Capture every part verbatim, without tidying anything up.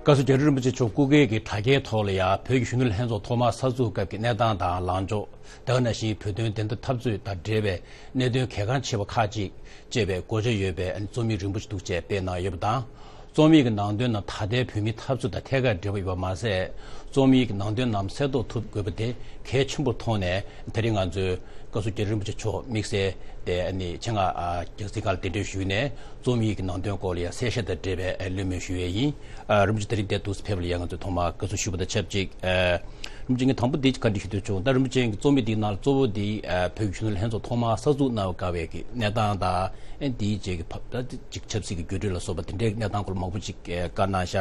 བཀའ་ཟུར་རྒྱ་རི་རིན་པོ་ཆེ་མཆོག་སྐུ་སྒེར་གྱི་དྲ་རྒྱའི་ཐོག་ལ་ཡང་བོད་ཀྱི་གཞོན་ནུ་ལྷན་ཚོགས་ཐོག་མར་གསར་འཛུགས་སྐབས་ཀྱི་གནས་སྟངས་དང་ལངས་ཕྱོགས། དེ་ག་ནང་བཞིན་བོད་དོན་བདེན་མཐའ་འཐབ་རྩོད་དང་འབྲེལ་བའི་གནད་དོན་གལ་འགངས་ཆེ་བ་ཁག་ཅིག་ཅེས་པའི་དགོངས་འཆར་ཡོད་པའི་རྩོམ་ཡིག་རིང་པོ་ཞིག་འདུག་ཅེས་སྤེལ་གནང་ཡོད་པ་དང་། རྩོམ་ཡིག་གི་ནང་དོན་ནང་ད་ལྟའི་བོད་མིའི་འཐབ་རྩོད་དང་ཐད་ཀར་འབྲེལ་བ་ཡོད་པ་མ་ཟད། རྩོམ་ཡིག་གི་ནང་དོན་རྣམས་གསལ་རྟོགས་ཐུབ་དགོས་པ་དེ་གལ་ཆེན་པོར་མཐོང་ནས། དེ་རིང་ང་ཚོས་བཀའ་ཟུར་རྒྱ་རི་རིན་པོ་ཆེ་མཆོག་དམིགས་བསལ་དེ་ཨ་ནི་ཆེད་མངགས་ཨ་རྒྱང་སྲིང་ཁང་ལ་གདན་འདྲེན་ཞུས་ནས། རྩོམ་ཡིག་གི་ནང་དོན་སྐོར་ལ་ཡང་གསལ་བཤད་དང་འབྲེལ་བའི་ཨ་གླེང་མོལ་ཞུ་ཡས་ཡིན། ཨ་རིན་པོ་ཆེ་དེ་རིང་འདིར་འདུག་སེ་ཕེབས་པ་ལ་ཡང་ང་ཚོས་ཐོག་མར་བཀའ་ཟུར་ཞུས་པ་དང་ཆབས་ཅིག་ཨ་རིན་པོ་ཆེ་ངས་དང་པོ་འདི་བཀའ་འདྲི་ཞུ་འདོད་བྱུང་། ད་རིན་པོ་ཆེ་གི་རྩོམ་ཡིག་འདིའི་ནང་ལ་གཙོ་བོ་འདི་ཨ་བོད་ཀྱི་གཞོན་ནུ་ལྷན་ཚོགས་ཐོག་མར་གསར་འཛུགས་གནང་བའི་སྐབས་ཀྱི་གནས་སྟངས་དང་། ཨ་འདིའི་རྗེས་ཀྱི་ཕ་ད་ཅིག་ཆབ་སྲིད་ཀྱི་བརྒྱུད་རིམ་ལ་སོགས་པ་དེ་འདྲའི་གནས་སྟངས་སྐོར་མང་པོ་ཅིག་ཨ་བཀའ་གནང་ཤག་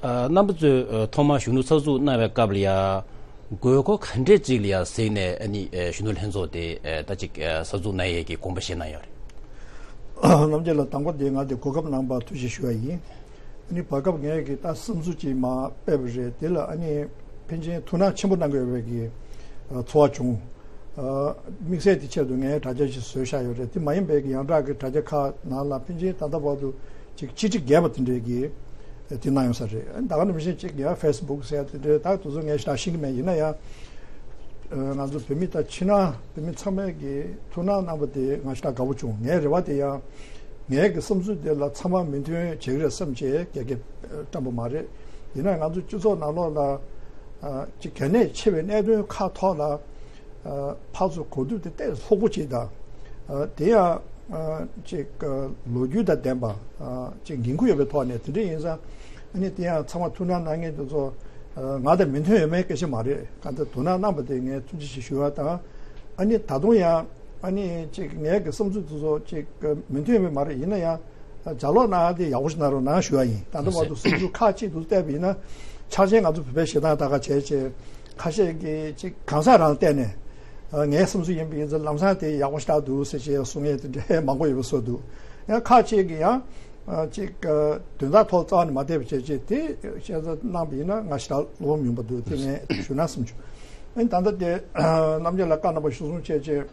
ཨ་རྣམ་པ་ཚོས་ཨ་ཐོག་མར་གཞོན་ནུ་གསར་འཛུགས་གནང་བའི་སྐབས་ལ་ཡང་དགོས་མཁོ་ག་འདྲས་ཅིག་ལ་ཡང་གཟིགས་ནས་ཨ་ནི་ཨ་གཞོན་ནུ་ལྷན་ཚོགས་དེ་ཨ་ད་ཅིག་ཨ་གསར་འཛུགས་གནང་ཡས་ཀྱི་དགོངས་པ་བཞེས་གནང་ཡོད་རེད། རྣམ་རྒྱལ་ལགས། དང་པོ་དེ་ང་དེ་གོ་སྐབས་གནང་བར་ཐུགས་རྗེ་ཞུ་བ་ཡིན། ཨ་ནི་བར་སྐབས་ངས་ཀྱི་ད་བསམ་ཚུལ་ཅིག་མར་སྤེལ་བ་རེད། དེ་ལ་ཨ་ནི་ཕལ་ཆེར་ཐུགས་སྣང་ཆེན་པོ་གནང་གི་ཡོད་པའི་གི་ཨ་ཚོར་བ་བྱུང་། ཨ་དམིགས་བསལ་དེ་ཆེད་དུ་ངས་དྲ་རྒྱ་ཞིག་བཟོས་བཞག་ཡོད་རེད། དེ་མ་ཡིན་པའི་གི་ཡང་དག་གི་དྲ་རྒྱ་ཁག་ནང་ལ་ཕལ་ཆེར་ད་ལྟ་བར་དུ་ཅིག་ཆིག་ཁྲི་བརྒལ་བ་དེ་འདྲའི་གི་དེ་གནང་ཡོང་ས་རེད། ཨ་ནི་ད་ག་ནང་བཞིན་ཅིག་ཡང་ཕེ་སི་བུག་ཟེར་དེ་འདྲའི་ད་དེ་ཚོ་ངས་ཞེ་དྲག་ཤེས་ཀྱི་མེད། ཡིན་ན་ཡང་ཨ་ང་ཚོ་བོད་མི་དང་ཕྱི་ནང་བོད་མི་ཚང་མས་ཀྱི་ཐུགས་སྣང་གནང་བ་དེ་ང་ཞེ་དྲག་དགའ་པོ་བྱུང་། ངའི་རེ་བ་དེ་ཡང་ངའི་གི་བསམ་ཚུལ་དེ་ལ་ཚང་མ་མོས་མཐུན་བྱེད་ཀྱི་རེད་བསམ་བྱས་རྒྱ་སྐད་བཀྲམ་པ་མ་རེད། ཡིན་ན་ང་ཚོ་སྤྱི་ཚོགས་ནང་ལོགས་ལ་ཨ་ཅིག་གལ་གནད་ཆེ་བའི་གནད་དོན་ཁག་ཐོག་ལ་ཨ་ཕར་ཚུར་གོ་བསྡུར་དེ་ཏོག་ཙམ་ལྷུག་པོ་ཅིག་དང་། ཨ་དེ་ཡང་ཨ་ཅིག་ཨ་ལོ་རྒྱུས་དང་ལྡན་པ། ཨ་ཅིག་འགན་ཁུར་ཡོད་པའི་ཐོག་ནས་དེ་འདྲ་ཡིན་ཙང་། ཨ་ནི་དེ་ཡང་ཚང་མ་ཐུགས་སྣང་གནང་མཁན་དེ་ཚོ་ཨ་ང་དང་མོས་མཐུན་ཡོད་མེད་སྐད་ཆ་མ་རེད། གང་ལྟར་དོ་སྣང་གནང་བ་དེ་ངས་ཐུགས་རྗེ་ཆེ་ཞུ་བ་དང་། ཨ་ནི་ད་དུང་ཡང་ཨ་ནི་ཅིག་ངའི་གི་བསམ་ཚུལ་དེ་ཚོ་ཅིག་མོས་མཐུན་ཡོད་མེད་མ་རེད། ཡིན་ན་ཡང་ལྗགས་ཀློག་གནང་ཡ་དེ་ཡག་པོ་ཞིག་གནང་རོགས་གནང་ཞུ་བ་ཡིན། ད་ལྟ་བར་དུ་བསམ་ཚུལ་ཁག་ཅིག་ཏུ་བལྟས་པ་ཡིན་ན། ཆ་ཆེན་ང་ཚོ་བོད་པའི་གཞས་གཏམ་ད་ག་བྱས་བྱས་ཁ་ཤས་ཀྱིས་ཅིག་གང་ཟག་རང་བལྟས་ནས་ཨ་ངའི་བསམ་ཚུལ་ཡིན་པ་ཡིན་ཙང་ལམ་སང་དེ་ཡག་པོ་ཞེ་དྲག་འདུག་ཟེར་བྱས་གསུང་ཡས་དེ་འདྲའི་མང་པོ་ཡོད་པ་བཟོ་འདུག། ཡང་ཁ་ཅིག་གིས་ཡང་ཨ་ཅིག་ཨ་དོན་དག་ཐོག་རྩ་བ་ནས་མ་བལྟས་པ་བྱས་བྱས་དེ་བཤད་ཚ་གནང་བ་ཡིན་ན་ང་ཞེ་དྲག་བློ་ཕམ་ཡོང་པ་འདུག། དེ་ངས་ཞུ་ན་བསམ་བྱུང་། ཨ་ནི་ད་ལྟ་དེ་རྣམ་རྒྱལ་ལགས་བཀའ་གནང་བ་གཞིར་བཟུང་བྱས་བྱས།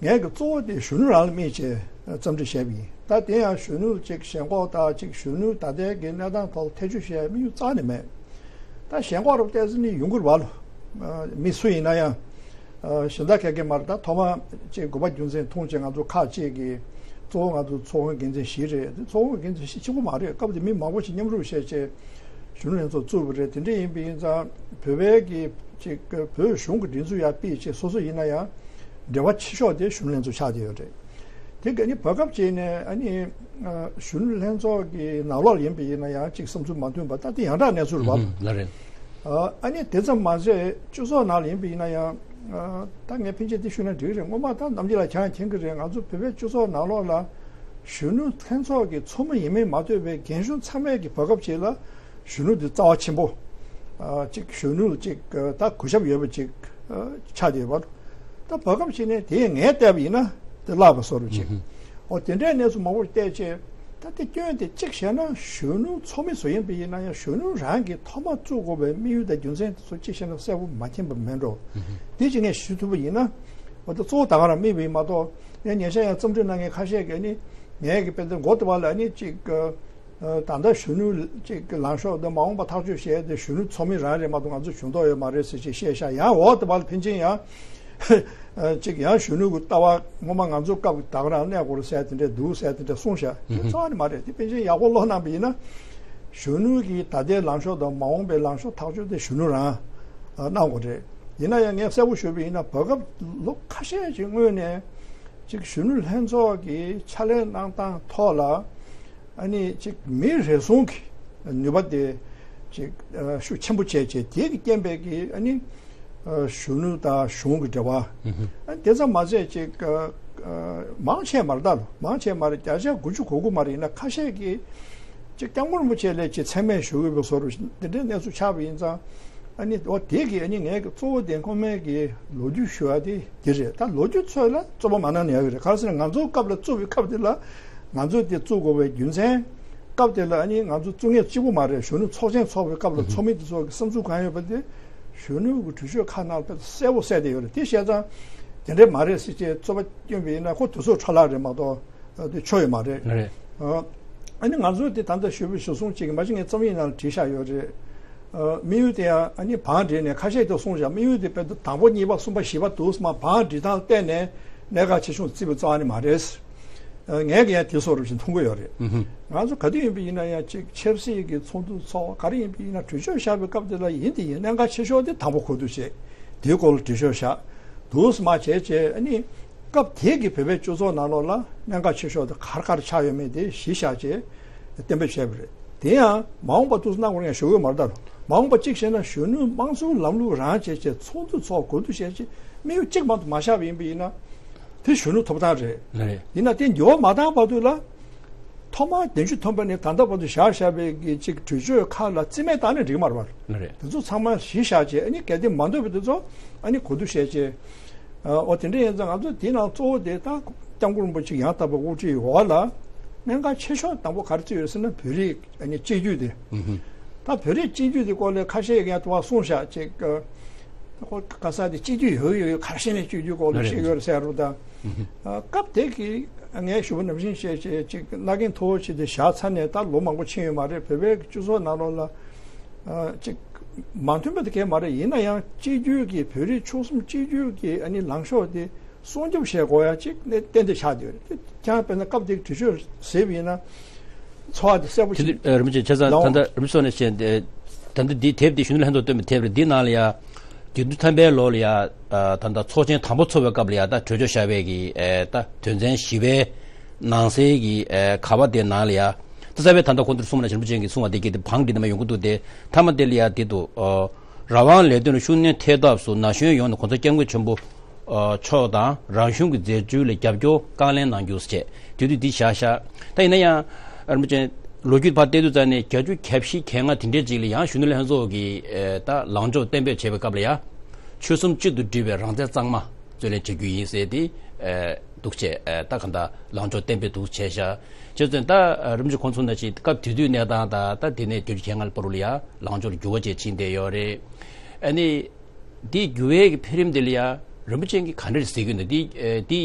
ངས་ཀྱི་གཙོ་བོ་དེ་གཞོན་ནུ་རང་ལ་དམིགས་བྱས་རྩོམ་སྒྲིག་བྱས་པ་ཡིན། ད་དེ་ཡང་གཞོན་ནུ་ཅིག་ཞེན་ཁོག་དང་ཅིག་གཞོན་ནུ་ད་ལྟའི་གི་གནས་སྟངས་ཐོག་ཐེ་བྱུས་བྱས་དམིགས་ཡུལ་རྩ་ནས་མེད། ད་ཞེན་ཁོག་རུ་བལྟས་ཚེ་ནི་ཡོང་གི་རེད་བ། མི་སུ་ཡིན་ན་ཡང་གཞན་དག་ག་གེ་མ་རེད། ད་ཐོག་མ་ཅིག་དགོས་པ་རྒྱུ་མཚན་མཐོང་བྱས་ང་ཚོ་ཁག་ཅིག་གི་གཙོ་བོ་ང་ཚོ་ཚོགས་དཔོན་འགན་འཛིན་བཞི་རེད། དེ་ཚོགས་དཔོན་འགན་འཛིན་བཞི་གཅིག་པོ་མ་རེད། སྐབས་དེ་མི་མང་པོ་ཞིག་མཉམ་རུབ་བྱས་བྱས་གཞོན་ནུ་ལྷན་ཚོགས་བཙུགས་པ་རེད། དེ་འདྲ་ཡིན་པ་ཡིན་ཙང་བོད་པའི་གི་ཅིག་བོད་གཞུང་གི་སྒྲིག་འཛུགས་ཡར་ཕུད་བྱས་སོ་སོ་ཡིན་ན་ཡང་འབྲེལ་བ་ཆེ་ཤོས་དེ་གཞོན་ནུ་ལྷན་ཚོགས་ཆགས་བསྡད་ཡོད་རེད། དེ་ག་ནི་བར་སྐབས་བྱས་ནས་ཨ་ནི་གཞོན་ནུ་ལྷན་ཚོགས་ཀྱི་ནང་ལོགས་ཡིན་པ་ཡིན་ན་ཡང་ཅིག་བསམ་ཚུལ་མ་མཐུན་པ་ད་དེ་ཡང་དག་གནས་ཚུལ་རེད་བ། ལ་རེད། ཨ་ནི་དེ་ཙམ་མ་ཟད་སྤྱི་ཚོགས་ནང་ལ་ཡིན་པ་ཡིན་ན་ཡང་ད་ངས་ཕན་ཆད་དེ་ཞུས་ན་འགྲིག་རེད། སྔོན་མ་ད་ནམ་རྒྱུན་ལ་ཁྱང་མཁྱེན་གི་རེད། ང་ཚོ་བོད་པའི་སྤྱི་ཚོགས་ནང་ལོགས་ལ་གཞོན་ནུ་ལྷན་ཚོགས་ཀྱི་ཚོགས་མི་ཡིན་མིན་མ་ལྟོས་པའི་རྒན་གཞོན་ཚང་མས་ཀྱི་བར་སྐབས་ཅིག་ལ་གཞོན་ནུ་འདི་རྩ་བ་ཆེན་པོ། ཨ་ཅིག་གཞོན་ནུ་ལ་ཅིག་ད་གུས་ཞབས་ཡོད་པ་ཅིག་ཆགས་བསྡད་པ། ད་བར་སྐབས་ཅིག་ནས་དེ་ངས་བལྟས་པ་ཡིན་ན་དེ་བརླག་པ་བཟོ་འདྲ་ཅིག། ཨོ་དེ་འདྲའི་གནས་ཚུལ་མང་པོ་བལྟས་བྱས། ད་དེ་སྐྱོན་དེ་གཅིག་བཤད་ན་གཞོན་ནུ་ཚོགས་མི་ཚོ་ཡིན་པ་ཡིན་ན་ཡང་གཞོན་ནུ་རང་གིས་ཐོག་མ་བཙུགས་དགོས་པའི་དམིགས་ཡུལ་དང་རྒྱུ་མཚན་དེ་ཚོ་གཅིག་བཤད་ན་གསལ་པོ་མ་མཁྱེན་པ་མེད་འགྲོ། དེ་ཅིག་ངས་ཞུ་ཐུབ་པ་ཡིན་ན། འོ་ད་གཙོ་བོ་ད་ག་རང་དམིགས་པ་ཡིན་མ་གཏོགས། ཡང་ཉེ་ཆར་ཡང་རྩོམ་སྒྲིག་གནང་མཁན་ཁ་ཤས་ཀྱིས་ནི་ངས་ཀྱི་དཔེ་དེ་མགོ་དེ་བ་ལ་ནི་ཅིག་ད་ལྟ་གཞོན་ནུ་ཅིག་ལངས་ཕྱོགས་དང་མ་འོངས་པ་ཐག་གཅོད་བྱས་ཏེ་གཞོན་ནུ་ཚོགས་མི་རང་རེད་མ་གཏོགས་ང་ཚོ་གཞོན་ཐོག་ཡོད་མ་རེད་ཟེར་ཅིག་བཤད་ཤག། ཡང་འོག་དེ་བ་ལ་ཕན་ཆད་ཡང་ཅིག་ཡང་གཞོན་ནུ་གི་ལྟ་བ་སྔོན་མ་ང་ཚོ་སྐབས་ད་ག་རང་གནས་སྐོར་ཟེར་དེ་འདྲས་འདུག་ཟེར་དེ་འདྲས་གསུངས་ཤག། དེ་རྩ་བ་ནས་མ་རེད། དེ་ཕན་ཆད་ཡག་པོ་ཀློག་གནང་བ་ཡིན་ན་གཞོན་ནུ་གི་ད་ལྟའི་ལངས་ཕྱོགས་དང་མ་འོངས་པའི་ལངས་ཕྱོགས་ཐག་གཅོད་དེ་གཞོན་ནུ་རང་གནང་དགོས་རེད། ཡིན་ན་ཡང་ངས་གསལ་པོ་ཞུས་པ་ཡིན་ན་བར་སྐབས་ལོ་ཁ་ཤས་ཀྱི་སྔོན་ནས་ཅིག་གཞོན་ནུ་ལྷན་ཚོགས་ཀྱི་ཕྱག་ལས་གནང་སྟངས་ཐོག་ལ། ཨ་ནི་ཅིག་མིའི་རེ་ཟུང་གི་ནུས་པ་དེ་ཅིག་ཨ་ཤུགས་ཆེན་པོ་བྱས་བྱས་དེ་གི་རྐྱེན་པས་ཀྱི་ཨ་ནི་ཨ་གཞོན་ནུ་དང་གཞུང་གི་འབྲེལ་བ། ཨ་དེ་ཙམ་མ་ཟད་ཅིག་ཨ་ཨ་མང་ཆེ་མ་རེད། ད་ལོ་མང་ཆེ་མ་རེད། བརྒྱ་ཆ་དགུ་བཅུ་གོ་དགུ་མ་རེད། ཡིན་ན་ཁ་ཤས་ཀྱིས་ཅིག་སྐྱབས་མགོན་རིན་པོ་ཆེ་ལ་ཅིག་མཚན་སྨད་ཞུ་དགོས་པའི་བཟོ་འདྲ་དེ་འདྲའི་གནས་ཚུལ་ཆགས་པ་ཡིན་ཙང་། ཨ་ནི་འོ་དེ་གི་ཨ་ནི་ངས་གཙོ་བོ་དེ་ཁོ་མའི་གི་ལོ་རྒྱུས་ཞུ་བ་དེ་དེ་རེད། ད་ལོ་རྒྱུས་ཚོད་ལ་རྩོད་པ་མ་གནང་ན་ཡག་གི་རེད། ག་རེ་ཟེར་ན་ང་ཚོ་སྐབས་ལ་བཙུགས་པའི་སྐབས་དེ་ལ་ང་ཚོས་དེ་བཙུགས་དགོས་པའི་རྒྱུ་མཚན། སྐབས་དེ་ལ་ཨ་ནི་ང་ཚོ་བཙུགས་མཁན་གཅིག་པུ་མ་རེད། གཞོན་ནུ་ཚོགས་ཆེན་ཚོགས་པའི་སྐབས་ལ་ཚོགས་མི་དེ་ཚོ་གི་བསམ་ཚུལ་གང་ཡོད་པ་དེ་གཞོན་ནུ་གི་གྲོས་ཆོད་ཁག་ནང་དཔེ་གསལ་པོ་གསལ་བསྡད་ཡོད་རེད། དེ་བཤད་ཙང་དེ་འདྲས་མ་རེད་ཟེར་བྱས་རྩོད་པ་བསྐྱོན་པ་ཡིན་ན་ཁོ་དེ་ཚོ་འཕྲོ་བརླག་རེད་མ་གཏོགས། ཨ་དེ་ཆོ་ཡོད་མ་རེད། རེད། ཨ་ ཨ་ནི་ང་ཚོ་དེ་ད་ལྟ་ཞུས་པའི་ཞུ་སོང་གཅིག་གི་མ་གཞི་ངས་རྩོམ་ཡིག་ནང་ལ་བྲིས་བཞག་ཡོད་རེད། ཨ། དམིགས་ཡུལ་དེ་ཡང་ཨ་ནི་བང་བསྒྲིགས་ནས་ཁ་ཤས་ཀྱིས་གསུངས་བཞག་དམིགས་ཡུལ་དེ་དཔེ་དེ་དང་པོ་གཉིས་པ་གསུམ་པ་བཞི་པ་འདུག་སེ་མར་བང་བསྒྲིགས་སྟངས་བལྟས་ནས་གནད་འགག་ཆེ་ཆུང་བརྩི་བའི་རྩ་བ་ནས་མ་རེད། ཨ། ངས་ཀྱང་དེ་བཟོ་འདྲ་ཞིག་མཐོང་གི་ཡོད་རེད། ང་ཚོ་ག་དུས་ཡིན་པ་ཡིན་ན་ཡང་གཅིག་ཆབ་སྲིད་ཀྱི་ཚོགས་འདུ་ཚོགས་ག་རེ་ཡིན་པ་ཡིན་ན་གྲོས་ཆོད་བཞག་པའི་སྐབས་དེ་ལ་ཡིན་དེ་ཡིན་གནད་འགག་ཆེ་ཤོས་དེ་དང་པོ་གོ་བསྡུར་བྱས། དེའི་སྐོར་ལ་གྲོས་ཆོད་བཞག་འདུག་སེ་མར་བྱས་བྱས་ཨ་ནི། སྐབས་དེ་གི་བོད་པའི་སྤྱི་ཚོགས་ནང་ལོགས་ལ་གནད་འགག་ཆེ་ཤོས་དེ་ག་རེ་ག་རེ་ཆགས་ཡོད་མེད་དེ་གཞི་བཞག་བྱས་གཏན་འབེབས་བྱས་པ་རེད། དེ་ཡང་མ་འོངས་པ་ཐུགས་སྣང་སྐོར་ཡང་ཞུ་གི་ཡོད་མ་རེད་ད། མ་འོངས་པ་གཅིག་བྱས་ན་གཞོན་ནུ་དམངས་གཙོའི་ལམ་ལུགས་རང་བྱས་བྱས་ཚོགས་འདུ་ཚོགས་གོ་བསྡུར་བྱས་བྱས་དམིགས་ཡུལ་གཅིག་མ་གཏོགས་མ་བཞག་པ་ཡིན་པ་ཡིན་ན། དེ་གཞོན་ནུ་ཐོབ་ཐང་རེད། ལགས་རེད། ཡིན་ན་དེ་འགྱུར་བ་མ་བཏང་བར་དུ་ལ། ཐོག་མར་བདུན་ཅུ་ཐོན་པ་ནས་ད་ལྟ་བར་དུ་བཞག་བཞག་པའི་གི་གཅིག་གྲོས་ཆོད་ཁག་ལ་རྩིས་མེད་བཏང་ནས་འགྲིག་མ་རེད་པ། ལགས་རེད། དེ་ཚོ་ཚང་མ་གཞི་བཞག་བྱས་ཨ་ནི་གལ་ཏེ་མ་འདོད་པ་དེ་ཚོ་ཨ་ནི་གོ་བསྡུར་བྱས་བྱས། ཨ། འོ་དེ་འདྲ་ཡིན་ཙང་ང་ཚོ་དེ་ནང་གཙོ་བོ་དེ་ད་སྐྱབས་མགོན་རིན་པོ་ཆེ་ཡང་དག་པའི་དབུ་ཁྲིད་འོག་ལ་གནད་འགག་ཆེ་ཤོས་དང་པོ་ག་རེ་བརྩིས་ཡོད་ཟེར་ན་བོད་རིགས་ཨ་ནི་གཅིག་གྱུར་དེ། ད་བོད་རིགས་གཅིག་གྱུར་དེ་སྐོར་ལ་ཁ་ཤས་ཀྱིས་ཡང་དུ་བ་གསུངས་བཞག་ཅིག་ཁོ་ག་ས་དེ་གཅིག་གྱུར་ཡོད་ཡོད་ཡོད་ག་རེ་བྱས་ནས་གཅིག་གྱུར་སྐོར་ལ་བཤད་ཀྱི་ཡོད་རེད་ཟེར་རུ་ད། ཨ། སྐབས་དེ་གི་ངས་ཞུ་བ་ནང་བཞིན་བཤད་བྱས་ཅིག་མནའ་གན་མཐོ་བོ་ཞིག་དེ་བཞག་ཚར་ནས་ད་ལོ་མང་པོ་ཕྱིན་ཡོད་མ་རེད། བོད་པའི་སྤྱི་ཚོགས་ནང་ལོགས་ལ་ཨ་ཅིག་མ་མཐུན་པ་དེ་གས་མ་རེད། ཡིན་ན་ཡང་གཅིག་གྱུར་གྱི་བོད་རིགས་ཆོལ་གསུམ་གཅིག་གྱུར་གྱི་ཨ་ནི་ལངས་ཕྱོགས་དེ་སྲུང་སྐྱོབ་བྱེད་དགོས་ཡ་གཅིག་ནས་ཏན་ཏན་ཆགས་བསྡད་ཡོད་རེད། ཁྱེད་རང་དཔེར་ན་སྐབས་དེ་གི་གྲོས་ཆོད་གཟིགས་པ་ཡིན་ན། ཚོར་བ་དེ་གསལ་པོ་དེ་ཞིག་དུས་ཨ་རིན་པོ་ཆེ་ཆ་ཚང་ལའོ། ད་ལྟ་རིན་པོ་ཆེ་ནས་བཤད་དེ། ད་ལྟ་འདི་དེབ་འདི་གཞོན་ནུ་ལྷན་ཚོགས་བཏོན་པའི་དེབ་རེད། འདི་ནང་ལ་ཡ། བདུན་ཅུ་ཐམ་པའི་ལོ་ལ་ཡ། ཨ། ད་ལྟ་ཚོགས་ཆེན་དང་པོ་ཚོགས་པའི་སྐབས་ལ་ཡ་ད་གྲོས་ཆོད་བཞག་པའི་གི་ཨ། ད་དོན་ཚན་བཞི་པའི་ནང་གསེས་ཀྱི་ཨ། ཁ་པ་དེ་ནང་ལ་ཡ། ད་རྩ་བའི་ད་ལྟ་ཁོང་ཚོར་གསུངས་ན་རིན་པོ་ཆེ་གིས་གསུངས་པ་དེ་གི་དེ་བང་སྒྲིག་ནས་མ་ཡོང་གི་འདུག་སྟེ། མཐའ་མ་དེ་ལ་ཡ་དེ་འདུག་ཨ། རང་དབང་ལས་དོན་ལ་ཤུགས་སྣོན་ཐེབས་ཐབས་སུ་ན་གཞོན་ཡོངས་ནས་༸གོང་ས་༸སྐྱབས་མགོན་ཆེན་པོ་མཆོག་དང་རང་གཞུང་གི་མཛད་ཇུས་ལ་རྒྱབ་སྐྱོར་བཀའ་ལན་གནང་རྒྱུ་ཞེས་དེ་དུས་འདི་བཞག་བཞག་ད་ཡིན་ན་ཡང་ཨ་རིན་པོ་ཆེ་ལོ་རྒྱུས་ཕར་བལྟས་དུས་ཙང་ནས་བརྒྱད་ཅུ་གྱ་བཞི་གྱ་ལྔ་དེ་འདྲའི་ཅིག་ལ་ཡང་གཞོན་ནུ་ལྷན་ཚོགས་ཀྱི་ད་ལངས་ཕྱོགས་གཏན་འབེབས་བྱས་པའི་སྐབས་ལ་ཡང་ཆོལ་གསུམ་གཅིག་ཏུ་སྒྲིལ་བའི་རང་བཙན་གཙང་མ་རྩོད་ལེན་བྱ་རྒྱུ་ཡིན་ཟེར་ཏེ་འདུག་བྱས་ད་གང་ལྟར་ལངས་ཕྱོགས་གཏན་འབེབས་འདུག་བྱས་བཞག་བྱས་ཙང་ད་རིན་པོ་ཆེ་ཁོང་ཚོ་ནང་བཞིན་སྐབས་དེ་དུས་གནས་སྟངས་དང་ད་དེ་ནས་བརྒྱད་ཅུ་གྱ་ལྔ་བར་དུ་ལ་ཡང་ལངས་ཕྱོགས་འགྱུར་བ་ཅིག་ཕྱིན་བསྡད་ཡོད་རེད། ཨ་ནི། འདི་འགྱུར་བའི་གི་འཕེལ་རིམ་དེ་ལ་ཡང་རིན་པོ་ཆེ་གིས་ག་འདྲ་གཟིགས་ཀྱི་འདུག་འདི་ཨ་འདི་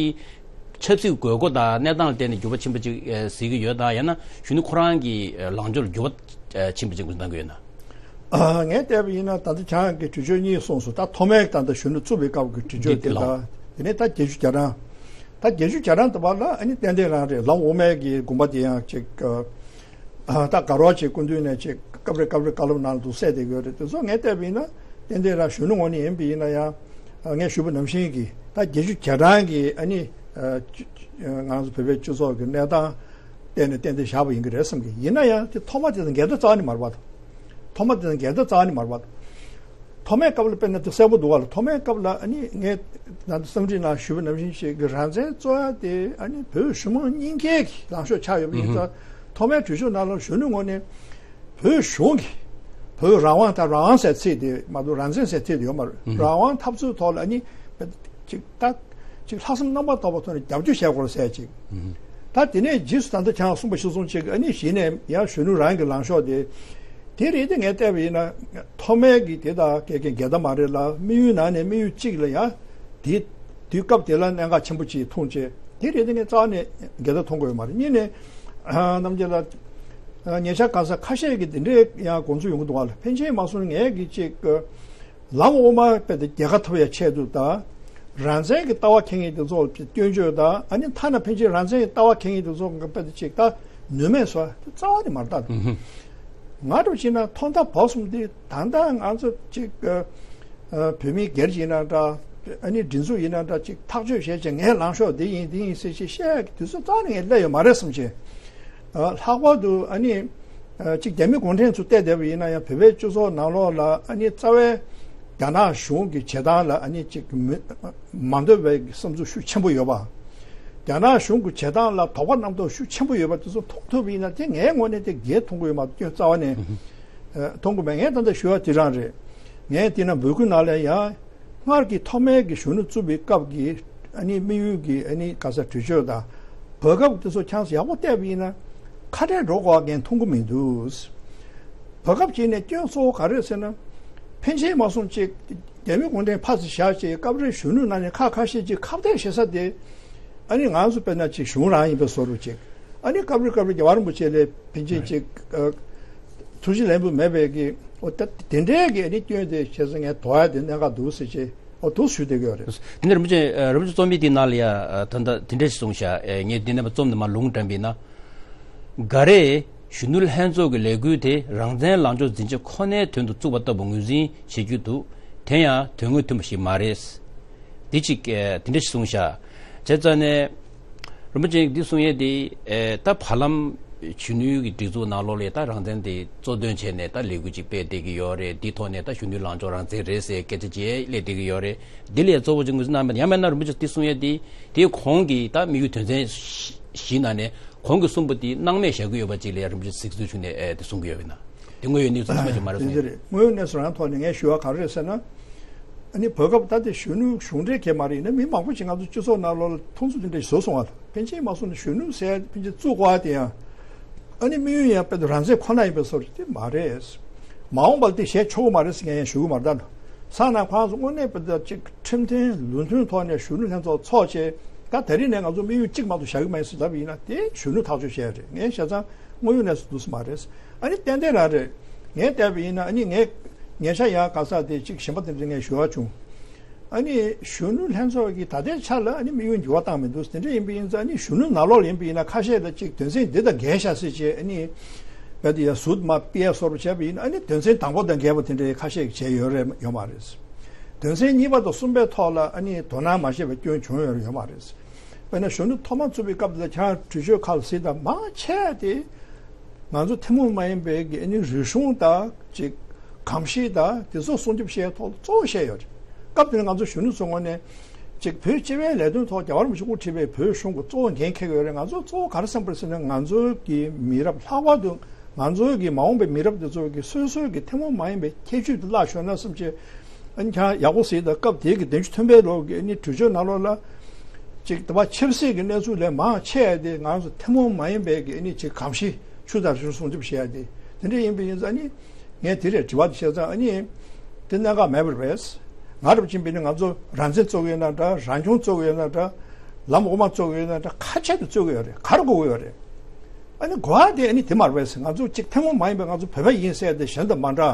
ཆབ་སྲིད་དགོས་མཁོ་དང་གནས་སྟངས་ལ་བལྟས་ནས་འགྱུར་བ་ཕྱིན་པ་ཅིག་ཨ་གཟིགས་ཀྱི་ཡོད་དམ། ཡང་ན་གཞོན་ནུ་ཁོ་རང་གི་ཨ་ལངས་ཕྱོགས་ལ་འགྱུར་བ་ཨ་ཕྱིན་པ་ཅིག་གཟིགས་ཀྱི་ཡོད་ན། ཨ་ངས་བལྟས་པ་ཡིན་ན་ད་ལྟ་ཁྱེད་རང་གིས་གྲོས་ཆོད་གཉིས་གསུངས་སོང་། ད་ཐོག་མའི་ད་ལྟ་གཞོན་ནུ་བཙུགས་པའི་སྐབས་ཀྱི་གྲོས་ཆོད་དེ་དང་། དེ་ནས་ད་བརྒྱད་ཅུ་གྱ་གྲངས། ད་བརྒྱད་ཅུ་གྱ་གྲངས་དེ་བར་ལ་ཨ་ནི་ཏན་ཏན་རང་རེད། ལམ་འོག་མའི་གི་དགོངས་པ་དེ་ཡང་ཅིག་ཨ། ད་དགའ་རོགས་ཅིག་སྐུ་མདུན་ནས་ཅིག་སྐབས་རེ་སྐབས་རེ་བཀའ་སློབ་ནང་དུ་གསལ་བསྡད་ཡོད་རེད། དེ་ཚོ་ངས་བལྟས་པ་ཡིན་ན་ཏན་ཏན་རང་གཞོན་ནུ་ངོས་ནས་ཡིན་པ་ཡིན་ན་ཡང་ངས་ཞུས་པ་ནང་བཞིན་གྱི་ད་བརྒྱད་ཅུ་གྱ་གྲངས་ཀྱི་ཨ་ནི་ཨ་ང་ཚོ་བོད་པའི་སྤྱི་ཚོགས་ཀྱི་གནས་སྟངས་བལྟས་ནས་ཏན་ཏན་བཞག་པ་ཡིན་གྱི་རེད་བསམ་གྱི། ཡིན་ན་ཡང་དེ་ཐོག་མ་དེ་དང་འགལ་ཟླ་རྩ་བ་ནས་མ་རེད་པ། ཐོག་མ་དེ་དང་འགལ་ཟླ་རྩ་བ་ནས་མ་རེད་པ། ཐོག་མའི་སྐབས་ལ་དཔེར་ན་དེ་གསལ་པོ་འདུག་བ་ལ། ཐོག་མའི་སྐབས་ལ་ཨ་ནི་ངས་ད་ལྟ་གསང་འཕྲིན་ནང་ཞུས་པ་ནང་བཞིན་ཞིག་གི་རང་བཙན་རྩོད་ཡ་དེ་ཨ་ནི་བོད་གཞུང་མང་གཉིས་ཀའི་གི་ལངས་ཕྱོགས་ཆགས་ཡོད་པ་ཡིན་ཙང་། ཐོག་མའི་གྲོས་ཆོད་ནང་ལ་གཞོན་ནུ་ངོས་ནས་བོད་གཞུང་གི་བོད་རང་དབང་དང་རང་དབང་ཟེར་ཚིག་དེ་མ་གཏོགས་རང་བཙན་ཟེར་ཚིག་དེ་ཡོད་མ་རེད། རང་དབང་འཐབ་རྩོད་ཐོག་ལ་ཨ་ནི་ཅིག་ད་ཅིག་ལྷག་བསམ་རྣམ་པར་དག་པའི་ཐོག་ནས་རྒྱབ་སྐྱོར་བྱས་དགོས་ཟེར་ཅིག་ད་དེ་ནས་རྗེས་སུ་ད་ལྟ་ཁྱེད་རང་གསུངས་པ་གཞིར་བཟུང་བྱས་ཀྱི་ཨ་ནི་གཞི་ནས་ཡང་གཞོན་ནུ་རང་གི་ལངས་ཕྱོགས་དེ། དེ་རེད་དེ་ངས་བལྟས་པ་ཡིན་ན་ཐོག་མའི་གི་དེ་དང་སྐད་ཀྱི་འགལ་ཟླ་མ་རེད་ལ། དམིགས་ཡུལ་ནང་ནས་དམིགས་ཡུལ་གཅིག་ལ་ཡང་དེ་དུས་སྐབས་དེ་ལ་གནད་འགག་ཆེན་པོ་ཅིག་མཐོང་བྱས། དེ་རེད་དེ་ངས་རྩ་བ་ནས་འགལ་ཟླ་མཐོང་གི་ཡོད་མ་རེད། གཉིས་ནས་རྣམ་རྒྱལ་ལགས་ཉེ་ཆར་གང་ཟག་ཁ་ཤས་ཀྱིས་དེ་འདྲའི་ཡང་དགོངས་ཚུལ་ཡོང་གི་འདུག་བ་ལ། ཕན་ཆད་མ་སོང་ངས་གི་གཅིག་ལམ་འོག་མ་དཔེ་དེ་རྒྱལ་ཁ་ཐོབ་ཡ་ཆེད་དུ་དང་། རང་བཙན་གྱི་ལྟ་བ་འཁྱེར་མཁན་དེ་ཚོ་ལ་སྐྱོན་བརྗོད་དང་། ཨ་ནི་ཐ་ན་ཕན་ཆད་རང་བཙན་གྱི་ལྟ་བ་འཁྱེར་མཁན་དེ་ཚོ་དཔེ་དེ་ཅིག་ད་ནུས་མེད་བཟོ་དེ་རྩ་བ་ནས་མ་རེད་ད། ང་འདྲ་བྱས་ན་ཐོག་མཐའ་བར་གསུམ་དེ་ད་ལྟ་ང་ཚོ་ཅིག་ཨ་བོད་མི་སྒེར་ཡིན་ན་འདྲ། ཨ་ནི་སྒྲིག་འཛུགས་ཡིན་ན་འདྲ། ཅིག་ཐག་གཅོད་བྱས་བྱས་ངའི་ལངས་ཕྱོགས་འདི་ཡིན་འདི་ཡིན་ཟེར་ཅིག་བཤད་ཡ་གི་དུས་ཚོད་རྩ་ནས་ངས་སླེབས་ཡོད་མ་རེད་བསམ་བྱས། ལྷག་པར་དུ་ཨ་ནི། ཨ་གཅིག་རྒྱ་མི་གུང་ཁྲན་ཚོ་བལྟས་བསྡད་པ་ཡིན་ན་ཡང་བོད་པའི་སྤྱི་ཚོགས་ནང་ལོགས་ལ་ཨ་ནི་རྩ་བའི་རྒྱ་ནག་གཞུང་གི་བྱེད་སྟངས་ལ་ཨ་ནི་གཅིག་མི་མ་འདོད་པའི་བསམ་ཚུལ་ཤུགས་ཆེན་པོ་ཡོད་པ། རྒྱ་ནག་གཞུང་གི་བྱེད་སྟངས་ལ་དོགས་པ་རྣམ་རྟོག་ཤུགས་ཆེན་པོ་ཡོད་པ་དེ་ཚོ་མཐོང་ཐུབ་པ་ཡིན་ན་དེ་ངའི་ངོས་ནས་དེ་འགལ་མཐོང་གི་ཡོད་མ་གཏོགས་སྐྱོན་རྩ་བ་ནས་ཨ་མཐོང་གི་མེད། ངས་ད་ལྟ་ཞུ་བ་དེ་རང་རེད། ངས་དེ་ན་འབོད་སྐུལ་ནང་ལ་ཡང་། སྔར་གྱི་ཐོག་མའི་གི་གཞོན་ནུ་བཙུགས་པའི་སྐབས་ཀྱི་ཨ་ནི་དམིགས་ཡུལ་གྱི་ཨ་ནི་ག་ས་གྲོས་ཆོད་དང་། བར་སྐབས་དེ་ཚོ་ཆང་ས་ཡག་པོ་བལྟས་པ་ཡིན་ན་ཁ་བྲལ་འགྲོ་དགོས་པ་ངས་མཐོང་གི་མི་འདུག་བར་སྐབས་ཀྱི་ནས་སྐྱོན་གཙོ་བོ་ག་རེ་རེད་ཟེར་ན། ཕན་ཆད་མ་སོང་ཅིག་རྒྱ་མི་གུང་ཁྲན་ཕར་ཚུར་བཞག་ཅིག་སྐབས་རེ་གཞོན་ནུ་ནང་ནས་ཁག་ཁ་ཤས་ཅིག་ཁ་གཏད་བྱེད་ས་དེ། ཨ་ནི་ང་ཚོ་དཔེར་ན་ཅིག་གཞུང་རང་ཡིན་པའི་བཟོ་འདྲ་ཅིག་ཨ་ནི་སྐབས་རེ་སྐབས་རེ་རྒྱལ་བ་རིན་པོ་ཆེ་ལས་ཕན་ཆད་ཅིག་ཨ་ཐུགས་རྗེ་ལན་པོ་མེད་པའི་གི་འོ་ད་དེ་འདྲའི་གི་ཨ་ནི་སྐྱོན་དེ་བྱས་ཙང་ངས་དོགས་ཡ་དེ་གནད་འགག་འདུག་ཟེར་བྱས་འོ་འདུག་ཞུ་བསྡད་ཀྱི་ཡོད་རེད། དེ་ནས་རིན་པོ་ཆེ་ཨ་རིན་པོ་ཆེ་རྩོམ་ཡིག་དེའི་ནང་ལ་ཡ་ཨ་ད་ལྟ་དེ་འདྲ་ཞིག་གསུངས་ཤག་ཨེ་ངས་འདི་ནས་མ་རྩོམ་ནས་མ་ལུང་དྲངས་པ་ཡིན་ན། འགའ་རེས་གཞོན་ནུ་ལྷན་ཚོགས་ཀྱི་ལས་འགུལ་དེ་རང་བཙན་ལངས་ཕྱོགས་འཛིན་ཆེད་ཁོ་ནའི་དོན་དུ་བཙུགས་པ་ལྟ་བུ་ངོས་འཛིན་བྱེད་རྒྱུ་འདུག་དེ་ཡང་དོན་དངོས་མཐུན་པ་ཞིག་མ་རེད། འདི་གཅིག་ཨེ་དེ་འདྲ་ཞིག་གསུངས་ཤག་བྱས་ཙང་ནས། རིན་པོ་ཆེ་འདི་གསུང་ཡས་དེ་ཨེ་ད་བར་ལམ་གཞོན་ནུའི་གི་སྒྲིག་འཛུགས་ནང་ལོགས་ལ་ད་རང་བཙན་དེ་གཙོ་འདོན་བྱས་ནས་ད་ལས་འགུལ་ཅིག་སྤེལ་བསྡད་ཀྱི་ཡོད་རེད། འདི་ཐོག་ནས་ད་གཞོན་ནུའི་ལངས་ཕྱོགས་རང་བཙན་རེད་ཟེར་སྐད་ཆ་བརྗེ་སླེབས་བསྡད་ཀྱི་ཡོད་རེད། འདི་ལས་གཙོ་བོ་ཅིག་ངོས་འཛིན་གནང་མེད། ཡང་མིན་ན་རིན་པོ་ཆེ་འདི་གསུང་ཡས་དེ་དེའི་གོང་གི་ད་དམིགས་ཡུལ་དོན་ཚན་བཞི་ནང་ནས་གོང་གི་གསུམ་པོ་དེ་སྣང་མེད་བཞག་གི་ཡོད་པ་ཅིག་ལ་ཡང་རིན་པོ་ཆེ་གཟིགས་ཚུལ་བྱུང་ནས་ཨེ་དེ་གསུང་གི་ཡོད་པ་ཡིན་ན། དེ་དངོས་ཡོད་གནས་ཚུལ་ཚང་མ་ཅིག་མ་རེད་དེ་འདི་སོང་། རེད། དངོས་ཡོད་གནས་ཚུལ་རང་ཐོག་ནས་ངས་ཞུ་བ་ག་རེ་རེད་ཟེར་ན། ཨ་ནི་བོད་སྐབས་ད་ལྟའི་གཞོན་ནུ་གཞུང་འབྲེལ་གྱི་མ་རེད། ཡིན་ན་མི་མང་པོ་ཞིག་ང་ཚོ་སྤྱི་ཚོགས་ནང་ལོགས་ལ་མཐོང་ཚུལ་དེ་འདྲ་ཞིག་བཟོ་སོང་བ་དང་། ཕལ་ཆེར་མ་སོང་ན་གཞོན་ནུ་ཟེར་ཕལ་ཆེར་བཙུགས་དགོས་པ་དེ་ཡང་། ཨ་ནི་དམིགས་ཡུལ་ཡང་དཔེ་དེ་རང་བཙན་ཁོ་ན་ཡིན་པའི་བཟོ་འདྲ་དེ་མ་རེད། མ་འོངས་པ་ལ་དེ་བྱས་ཆོག་གི་མ་རེད་ཟེར་མཁན་ཡང་ཞུ་གི་མ་རེད་ད། སང་ན་ཁོང་ཚོ་དངོས་གནས་དཔེ་དེ་ཅིག་ཁྲིམས་མཐུན་ལུགས་མཐུན་ཐོག་ནས་གཞོན་ནུ་ལྷན་ཚོགས་ཚོགས་བྱས། ད་དེ་རིང་ནས་ང་ཚོ་དམིགས་ཡུལ་གཅིག་མ་གཏོགས་བཞག་གི་མ་ཡིན་ཟེར་ལབ་པ་ཡིན་ན་དེ་གཞོན་ནུ་ཐག་གཅོད་བྱས་རེད། ངས་བྱས་ཙང་དངོས་ཡོད་གནས་ཚུལ་འདུག་སེ་མ་རེད། ཨ་ནི་ཏན་ཏན་རང་རེད། ངས་བལྟས་པ་ཡིན་ན་ཨ་ནི་ངས་ཉེ་ཆར་ཡང་ག་ས་དེ་གཅིག་གཞན་པ་དེ་འདྲ་ངས་ཞུ་བ་བྱུང་། ཨ་ནི་གཞོན་ནུ་ལྷན་ཚོགས་ཀྱིས་ད་ལྟའི་ཆ་ལ་ཨ་ནི་དམིགས་ཡུལ་འགྱུར་བ་བཏང་མི་འདུག་དེ་འདྲ་ཡིན་པ་ཡིན་ཙང་ཨ་ནི་གཞོན་ནུ་ནང་ལོགས་ལ་ཡིན་པ་ཡིན་ན་ཁ་ཤས་ལ་གཅིག་དོན་ཚན་འདི་དང་འགལ་ཤག་ཟེར་བྱས་ཨ་ནི་བལ་དེ་ཡ་ཟུར་མ་ཕུད་ཡ་སོར་བྱས་པ་ཡིན་ན་ཨ་ནི་དོན་ཚན་དང་པོ་དང་འགལ་བ་དེ་འདྲའི་ཁ་ཤས་ཀྱིས་བྱས་ཡོད་རེད་ཡོད་མ་རེད། དོན་ཚན་གཉིས་པ་དང་གསུམ་པའི་ཐོག་ལ་ཨ་ནི་དོ་སྣང་མ་བྱས་པའི་སྐྱོན་བྱུང་ཡོད་རེད་ཡོད་མ་རེད། དཔེར་ན་གཞོན་ནུ་ཐོག་མ་བཙུགས་པའི་སྐབས་དེ་ལ་ཁྱེད་རང་གྲོས་ཆོད་ཁག་ལ་གཟིགས་དང་མང་ཆེ་བ་དེ། ང་ཚོ་ཐུན་མོང་མ་ཡིན་པའི་གི་ཨ་ནི་རིག་གཞུང་དང་ཅིག་གོམས་གཤིས་དང་དེ་ཚོ་སྲུང་སྐྱོབ་བྱེད་ཡའི་ཐོག་ལ་གཙོ་བོ་བཤད་ཡོད་རེད། སྐབས་དེར་ང་ཚོ་གཞོན་ནུ་ཚོའི་ངོས་ནས་ཅིག་བོད་སྤྱི་པའི་ལས་དོན་ཐོག་རྒྱལ་བ་རིན་པོ་ཆེ་དབུ་ཁྲིད་པའི་བོད་གཞུང་གི་གཙོ་བོ་འགན་འཁྱེར་གྱི་ཡོད་རེད། ང་ཚོ་གཙོ་བོ་ག་རེ་བསམ་པ་རེད་ཟེར་ན་ང་ཚོའི་གི་མི་རབས་ལྷག་པར་དུ་ང་ཚོའི་གི་མ་འོངས་པའི་མི་རབས་དེ་ཚོ་གི་སོ་སོའི་གི་ཐུན་མོང་མ་ཡིན་པའི་ཁྱད་ཆོས་དེ་བརླག་ཤོར་ན་བསམ་བྱས། ཨ་ནི་ཁྱེད་རང་ཡག་པོ་གཟིགས་དང་། སྐབས་དེའི་གི་བདུན་ཅུ་ཐམ་པའི་ལོ་གི་ཨ་ནི་གྲོས་ཆོད་ནང་ལོགས་ལ་ཅིག་དེ་བ་ཆབ་སྲིད་ཀྱི་གནས་ཚུལ་ལས་མང་ཆེ་བ་དེ་ང་ཚོ་ཐུན་མོང་མ་ཡིན་པའི་གི་ཨ་ནི་ཅིག་གོམས་གཤིས་ཆུ་དང་ཆུ་སྲུང་སྐྱོབ་བྱེད་ཡ་དེ་དེ་འདྲ་ཡིན་པ་ཡིན་ཙང་ཨ་ནི་ངས་དེ་རེད་དྲི་བ་དེ་བྱས་ཙང་ཨ་ནི་དེ་གནད་འགག་མེད་པ་རེད། ང་རབ་ཅིང་པི་ནི་ང་ཚོ་རང་བཙན་རྩོད་ཀྱི་ཡོད་ན་འདྲ། རང་སྐྱོང་རྩོད་ཀྱི་ཡོད་ན་འདྲ། ལམ་དབུ་མ་རྩོད་ཀྱི་ཡོད་ན་འདྲ། ཁ་ཆད་དུ་རྩོད་ཀྱི་ཡོད་རེད། ག་རེ་དགོས་ཀྱི་ཡོད་རེད། ཨ་ནི་གོ་བ་དེ་ཨ་ནི་དེ་མ་རེད་པས། ང་ཚོ་གཅིག་ཐུན་མོང་མ་ཡིན་པའི་ང་ཚོ་བོད་པ་ཡིན་ཟེར་དེ་གཞན་དང་མ་འདྲ།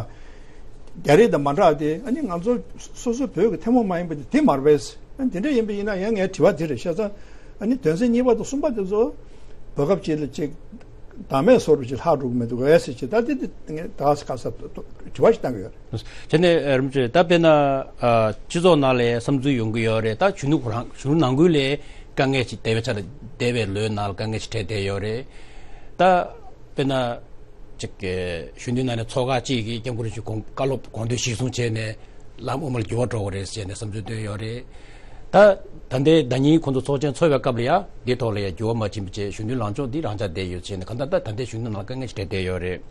རྒྱ་རིགས་དང་མ་འདྲ་དེ་ཨ་ནི་ང་ཚོ་སོ་སོ་བོད་ཀྱི་ཐུན་མོང་མ་ཡིན་པ་དེ་དེ་མ་རེད་པས། ཨ་ནི་དེ་འདྲ་ཡིན་པ་ཡིན་ན་ཡང་ངའི་དྲི་བ་དེ་རེད་བྱས་ཙང་ཨ་ནི་དོན་ཚན་གཉིས་པ་དང་གསུམ་པ་དེ་ཚོ་བོད་སྐབས་གཅིག་ལ་གཅིག་བདག་མེད་བཟོ་འདྲ་ཅིག་ལྷག་འགྲོ་གི་མི་འདུག་གས་ཟེར་གྱི་ད་དེ་དེ་ངས་ད་ག་ས་ག་ས་དྲི་བ་ཞིག་བཏང་གི་ཡོད་རེད། བྱས་ནས་རིན་པོ་ཆེ་ད་དཔེར་ན་སྤྱི་ཚོགས་ནང་ལ་བསམ་ཚུལ་ཡོང་གི་ཡོད་རེད། ད་གཞོན་ནུ་རང་གཞོན་ནུ་ནང་ཁུལ་ལ་དཀའ་ངལ་ཅིག་འདས་པའི་ཆར་འདས་པའི་ལོའི་ནང་ལ་དཀའ་ངལ་ཅིག་འཕྲད་བསྡད་ཡོད་རེད། ད་དཔེར་ན་ཅིག་གི་གཞོན་ནུའི་ནང་ནས་ཚོགས་ཁག་ཅིག་གིས་སྐྱབས་མགོན་རིན་པོ་ཆེའི་དགོངས་བཀའ་སློབ་དགོངས་དོན་གཞིར་བཟུང་བྱས་ནས་ལམ་དབུ་མར་འགྱུར་བ་འགྲོ་གི་རེད་ཟེར་ནས་བསམ་ཚུལ་བཏོན་ཡོད་རེད། ད་ད་ལྟའི་ཟླ་ཉིན་ཁོང་ཚོ་ཚོགས་ཆེན་ཚོགས་པའི་སྐབས་ལ་ཡང་འདིའི་ཐོག་ལ་ཡང་འགྱུར་བ་མ་ཕྱིན་པ་བྱས་གཞོན་ནུའི་ལངས་ཕྱོགས་འདི་རང་འཇགས་བསྡད་ཡོད་ཟེར་ནས་གང་ལྟར་ད་ད་ལྟའི་གཞོན་ནུ་ནང་དཀའ་ངལ་ཞིག་འཕྲད་བསྡད་ཡོད་རེད།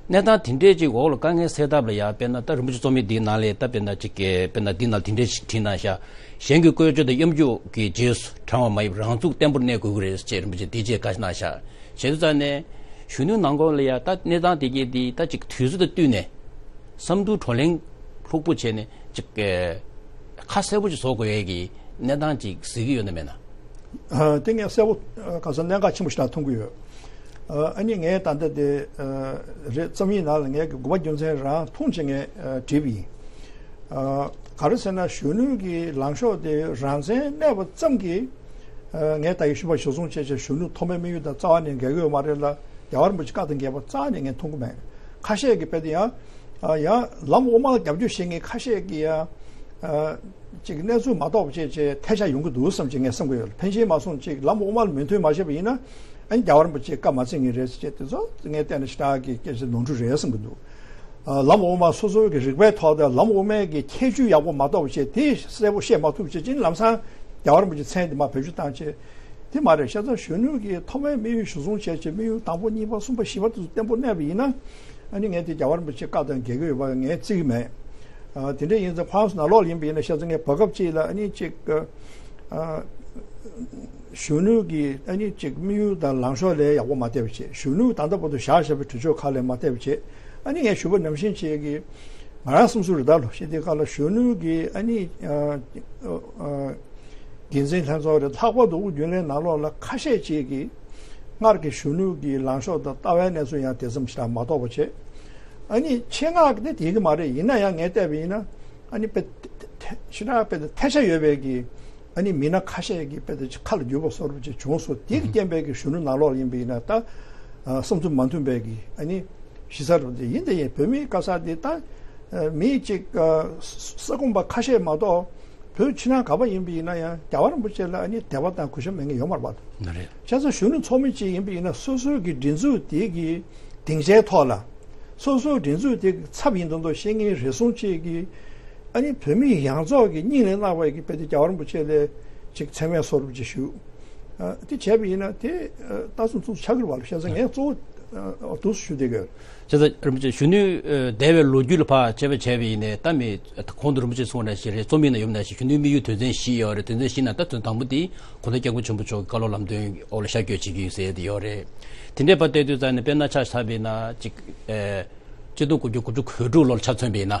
གནས་སྟངས་དེ་འདྲས་ཅིག་འོག་ལ་དཀའ་ངལ་སེལ་ཐབས་ལ་ཡང་དཔེར་ན་ད་རིན་པོ་ཆེ་རྩོམ་ཡིག་འདིའི་ནང་ལ་ད་དཔེར་ན་ཅིག་གི་དཔེར་ན་འདི་ནང་དེ་འདྲས་ཞིག་བྲིས་གནང་ཤག་གཞན་གྱི་བཀོལ་སྤྱོད་དང་གཡོ་སྒྱུ་གི་རྗེས་སུ་འབྲང་བ་མ་ཡིན་པར་རང་ཚུགས་བརྟན་པོར་གནས་དགོས་ཀྱི་རེད་ཅེས་རིན་པོ་ཆེས་འདི་བྱས་བཀའ་གནང་ཤག་བྱས་དུས་ཙང་ནས་གཞོན་ནུ་ནང་ཁུལ་ལ་ཡང་ད་གནས་སྟངས་དེ་གས་འདི་ད་ཅིག་དུས་ཚོད་དང་བསྟུན་ནས་བསམ་བློ་བགྲོ་གླེང་ལྷུག་པོ་བྱས་ནས་ཅིག་ཁ་གསལ་པོ་ཅིག་བཟོ་དགོས་ཡས་ཀྱི་གནས་སྟངས་ཅིག་གཟིགས་ཀྱི་ཡོད་ན་མེད་ན། ཨ། དེ་ངས་གསལ་པོ་ཨ་ག་ས་གནད་འགག་ཆེན་པོ་ཞིག་ལ་མཐོང་གི་ཡོད། ཨ་ནི་ངས་ད་ལྟ་དེ་ཨ་རེད་རྩོམ་ཡིག་ནང་ལ་ངས་ཀྱི་དགོངས་པ་རྒྱུ་མཚན་རང་མཐོང་བྱས་ངས་ཨ་བྲིས་པ་ཡིན། ཨ་ག་རེ་ཟེར་ན་གཞོན་ནུ་གི་ལངས་ཕྱོགས་དེ་རང་བཙན་གནས་པ་ཙམ་གྱིས་ཨ་ངས་ད་ཡི་ཞུ་བ་ཞུ་སོང་བྱས་བྱས་གཞོན་ནུ་ཐོག་མའི་དམིགས་ཡུལ་དང་རྩ་བ་ནས་འགལ་གྱི་ཡོད་མ་རེད་ལ། རྒྱལ་བ་རིན་པོ་ཆེ་བཀའ་དང་འགལ་བ་རྩ་ནས་ངས་མཐོང་གི་མེད། ཁ་ཤས་ཀྱིས་དཔེ་དེ་ཡང་ཨ་ཡང་ལམ་དབུ་མ་ལ་རྒྱབ་སྐྱོར་བྱེད་མཁན་ཁ་ཤས་ཀྱིས་ཡང་ཨ་ཅིག་གནས་ཚུལ་མ་རྟོགས་པ་བྱས་བྱས་ཐལ་ཆ་ཡོང་གི་འདུག་བསམ་བྱས་ངས་བསམ་གྱི་ཡོད། ཕན་ཆད་མ་སོང་ཅིག་ལམ་དབུ་མ་ལ་མོས་མཐུན་མ་བྱས་པ་ཡིན་ན་ཨ་ནི་རྒྱལ་བ་རིན་པོ་ཆེ་བཀའ་མ་བརྩི་ངེས་རེད་ཟེར་བྱས་དེ་ཚོ་ངས་བལྟས་ན་ཞེ་དྲག་གི་སྐད་ཆ་ནོར་འཁྲུལ་རེད་བསམ་གྱི་འདུག་ཨ་ལམ་དབུ་མ་སོ་སོའི་གི་རིག་པའི་ཐོག་དང་ལམ་དབུ་མའི་གི་ཁྱད་ཆོས་ཡག་པོ་མ་རྟོགས་པ་བྱས་དེ་གསལ་པོ་བཤད་མ་ཐུབ་བྱས་ཅིག་ལམ་སང་རྒྱལ་བ་རིན་པོ་ཆེ་མཚན་དེ་མར་བེད་སྤྱོད་བཏང་བྱས། དེ་མ་རེད། བྱས་ཙང་གཞོན་ནུ་གི་ཐོག་མའི་དམིགས་ཡུལ་གཞིར་བཟུང་བྱས་བྱས་དམིགས་ཡུལ་དང་པོ་གཉིས་པ་གསུམ་པ་བཞི་པ་དེ་ཚོ་བརྟན་པོ་གནས་པ་ཡིན་ན། ཨ་ནི་ངས་དེ་རྒྱལ་བ་རིན་པོ་ཆེ་བཀའ་དང་འགལ་གྱི་ཡོད་པ་ངས་བརྩི་གི་མེད། ཨ་དེ་འདྲ་ཡིན་ཙང་ཕར་ཚུར་ནང་ལོགས་ལ་ཡིན་པ་ཡིན་ན་བྱས་ཙང་ངས་བར་སྐབས་ཅིག་ལ་ཨ་ནི་ཅིག་ཨ་གཞོན་ནུ་གི་ཨ་ནི་ཅིག་དམིགས་ཡུལ་དང་ལངས་ཕྱོགས་ལ་ཡག་པོ་མ་བལྟས་པ་བྱས། གཞོན་ནུ་ད་ལྟ་བར་དུ་བཞག་བཞག་པའི་གྲོས་ཆོད་ཁག་ལ་མ་བལྟས་པ་བྱས། ཨ་ནི་ངས་ཞུ་བ་ནང་བཞིན་བྱས་ཀྱི་ང་རང་བསམ་ཚུལ་རེད། ད་ལོ་ཤེས་དེ་ག་ལ་གཞོན་ནུ་གི་ཨ་ནི་ཨ་ཨ། འགན་འཛིན་ལྷན་ཚོགས་རེད། ལྷག་པར་དུ་དབུ་རྒྱུན་ལས་ནང་ལོགས་ལ་ཁ་ཤས་ཅིག་གིས་ སྔར་གྱི་གཞོན་ནུ་གི་ལངས་ཕྱོགས་དང་ལྟ་བའི་གནས་ཚུལ་ཡང་དེ་ཙམ་ཞིག་ལ་མ་རྟོགས་པ་བྱས། ཨ་ནི་ཆེད་མངགས་ཀྱི་དེ་དེ་གི་མ་རེད། ཡིན་ན་ཡང་ངས་བལྟས་པ་ཡིན་ན་ཨ་ནི་དཔེ་ཞེ་དྲག་དཔེ་ཐལ་ཆ་ཡོད་པའི་གི་ཨ་ནི་མི་སྣ་ཁ་ཤས་ཀྱི་དཔེ་དེ་ཁ་ལ་འཇུས་པ་སོར་བ་ཅིག་བྱུང་སོང་། དེ་གི་རྐྱེན་པས་གི་གཞོན་ནུ་ནང་ལོགས་ཡིན་པ་ཡིན་ན་ད་བསམ་ཚུལ་མ་མཐུན་པའི་གི་ཨ་ནི་གཞི་རྩ་རུ་དེ་ཡིན། དེ་ཡིན་བོད་མིའི་ག་ས་དེ་ད་མི་གཅིག་ས་ཁོངས་པ་ཁ་ཤས་མ་གཏོགས། བོད་ཕྱི་ནང་ག་པར་ཡིན་པ་ཡིན་ན་ཡང་རྒྱལ་བ་རིན་པོ་ཆེ་ལ་ཨ་ནི་དད་པ་དང་གུས་ཞབས་མེད་མཁན་ཡོད་མ་རེད་པ། ན་རེད། བྱས་ཙང་གཞོན་ནུ་ཚོགས་མི་གཅིག་ཡིན་པ་ཡིན་ན་སོ་སོའི་གི་སྒྲིག་འཛུགས་དེ་གི་སྡིངས་ཆའི་ཐོག་ལ་སོ་སོའི་སྒྲིག་འཛུགས་དེ་གི་ཚབ་ཡིན་མདོག་མདོག་བཤད་མཁན་རེ་ཟུང་གཅིག་གི་ཨ་ནི་བོད་མི་ཡོངས་རྫོགས་ཀྱི་སྙིང་ལ་བརྣག་པའི་གི་དཔེ་དེ་རྒྱལ་བ་རིན་པོ་ཆེ་ལ་ཅིག་མཚན་སྨད་སོར་བ་ཅིག་ཞུ། ཨ་དེ་བྱས་པ་ཡིན་ན་དེ་ཨ་ལྟ་ཚུལ་ཚུལ་ཆགས་ཀྱི་རེད་པ། བྱས་ཙང་ངས་གཙོ་བོ་ཨ་འདུག་སེ་ཞུ་བསྡད་ཀྱི་ཡོད། བྱས་ཙང་རིན་པོ་ཆེ་གཞོན་ནུ་ཨ་འདས་པའི་ལོ་རྒྱུས་ལ་ཕར་དཔྱད་པ་བྱས་པ་ཡིན་ནའི་ད་མི་གོང་དུ་རིན་པོ་ཆེ་གསུངས་པ་ནང་བཞིན་རེད། རྩོམ་ཡིག་ནང་ཡོད་པ་ནང་བཞིན་གཞོན་ནུའི་དམིགས་ཡུལ་དོན་ཚན་བཞི་ཡོད་རེད། དོན་ཚན་བཞི་ནང་ད་དོན་དང་པོ་དེ་གོང་ས་སྐྱབས་མགོན་ཆེན་པོ་མཆོག་གི་བཀའ་སློབ་ལམ་སྟོན་འོག་ལ་ཤར་བསྐྱོད་བྱེད་ཀྱི་ཡོད་ཟེར་དེ་ཡོད་རེད། དེ་འདྲའི་བར་བལྟས་དུས་ཙང་ནས་དཔེར་ན་ཆ་བཞག་པ་ཡིན་ན་ཅིག་ཨ་གཅིག་སྟོང་དགུ་བརྒྱ་དགུ་བཅུ་གོ་དྲུག་ལོར་ཆ་མཚོན་པ་ཡིན་ན།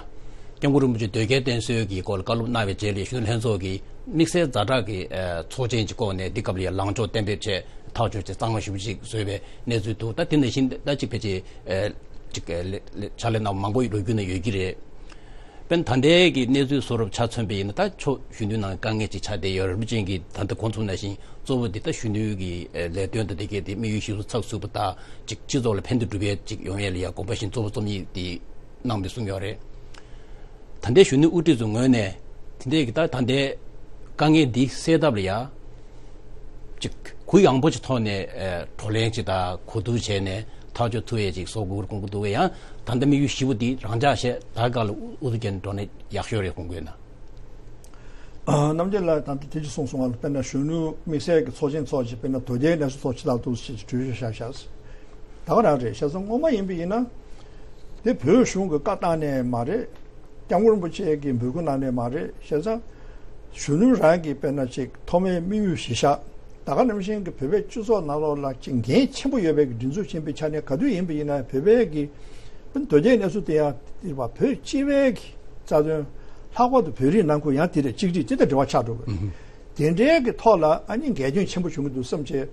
སྐྱབས་མགོན་རིན་པོ་ཆེ་དོལ་རྒྱལ་བསྟེན་གསོལ་གྱི་སྐོར་ལ་བཀའ་སློབ་གནང་བའི་རྗེས་ལ་གཞོན་ནུ་ལྷན་ཚོགས་ཀྱི་དམིགས་བསལ་ཛ་དྲག་གི་ཨ་ཚོགས་ཆེན་གྱི་སྐོར་ནས་འདི་སྐབས་ལ་ཡང་ལངས་ཕྱོགས་གཏན་འབེབས་བྱས་ཐག་གཅོད་བྱས་གཙང་མ་ཞེ་པོ་ཅིག་བཟོས་པའི་གནས་ཚུལ་འདུག་ད་དེ་ནང་བཞིན་ད་ཅིག་ཕལ་ཆེར་ཨ་ཅིག་ལས་ལས་ཕྱག་ལས་གནང་བ་མང་པོ་ལོ་རྒྱུས་ནང་ཡོད་ཀྱི་རེད། དཔེར་ན་ད་ལྟའི་གི་གནས་ཚུལ་བཟོ་འདྲ་ཆ་མཚོན་པ་ཡིན་ན་ད་ཕྱོགས་གཞོན་ནུའི་ནང་དཀའ་ངལ་ཅིག་ཆགས་བསྡད་ཡོད་རེད། རིན་པོ་ཆེ་གིས་ད་ལྟ་གོང་གསུངས་ནང་བཞིན་གཙོ་བོ་འདི་ད་གཞོན་ནུའི་གི་ཨ་ལས་དོན་དང་དེ་གའི་དེ་དམིགས་ཡུལ་གཞིར་བཟུང་ཚགས་ཚུད་པོ་དང་ཅིག་སྤྱི་ཚོགས་ལ་ཕན་བདེ་སྒྲུབ་ཡས་ཅིག་ཡོང་ཡས་ལ་ཡ་དགོངས་པ་བཞིན་གཙོ་བོ་རྩོམ་ཡིག་འདི་གནང་བའི་གསུང་ཡོད་རེད། ད་ལྟའི་གཞོན་ནུ་དབུ་ཁྲིད་ཚོའི་ངོས་ནས་དེ་འདྲའི་གི་ད་ད་ལྟའི་དཀའ་ངལ་འདི་སེལ་ཐབས་ལ་ཡ་ཅིག་གུ་ཡངས་པོ་ཅིག་ཐོག་ནས་ཨ་བགྲོ་གླེང་ཅིག་དང་གོ་བསྡུར་བྱས་ནས་ཐག་གཅོད་ཐུབ་ཡས་ཅིག་བཟོ་དགོས་དགོངས་ཀྱི་འདུག་གས། ཡང་ད་ལྟ་དམིགས་ཡུལ་བཞི་པོ་འདི་རང་འཇགས་བྱས་ད་ག་ལ་ཨུ་ཚུགས་བརྒྱབ་ནས་འགྲོ་ན་ཡག་ཤོས་རེད་དགོངས་ཀྱི་ཡོད་ན། ཨ་རྣམ་རྒྱལ་ལགས་ད་ལྟ་དེ་ཅིག་གསུངས་སོང་བ་ལ། དཔེར་ན་གཞོན་ནུ་དམིགས་བསལ་གྱི་ཚོགས་ཆེན་ཚོགས་ཅིག་དཔེར་ན་དོལ་རྒྱལ་གནས་ཚུལ་ཚོགས་ཆེ་ལ་འདུག་ཅེས་གྲོས་ཆོད་བཞག་བཞག་ད་ག་རང་རེད། བྱས་ཙང་སྔོན་མ་ཡིན་པ་ཡིན་ན་དེ་བོད་གཞུང་གི་བཀའ་བཏང་ནས་མ་རེད། སྐྱབས་མགོན་རིན་པོ་ཆེ་གི་འབོད་སྐུལ་གནང་ནས་མ་རེད། བྱས་ཙང་གཞོན་ནུ་རང་གི་དཔེར་ན་ཅིག་ཐོག་མའི་དམིགས་ཡུལ་གཞིར་བཞག་ད་ག་ནང་བཞིན་གྱི་བོད་པའི་སྤྱི་ཚོགས་ནང་ལོགས་ལ་ཅིག་འགན་ཆེན་པོ་ཡོད་པའི་གི་སྒྲིག་འཛུགས་ཆེན་པོའི་ཆ་ནས་ག་དུས་ཡིན་པ་ཡིན་ན་བོད་པའི་གི་དོལ་རྒྱལ་གནས་ཚུལ་དེ་ཡང་དེ་བ་བོད་སྤྱི་པའི་གི་རྩ་དོན་ལྷག་པར་དུ་བོད་རིགས་ནང་ཁུལ་ཡང་དེ་རེད། གཅིག་སྒྲིལ་དེ་དང་འབྲེལ་བ་ཆགས་འགྲོ་གི་རེད། དེ་འདྲའི་གི་ཐོག་ལ་ཨ་ནི་འགལ་སྐྱོན་ཆེན་པོ་བྱུང་གི་འདུག་བསམ་བྱས།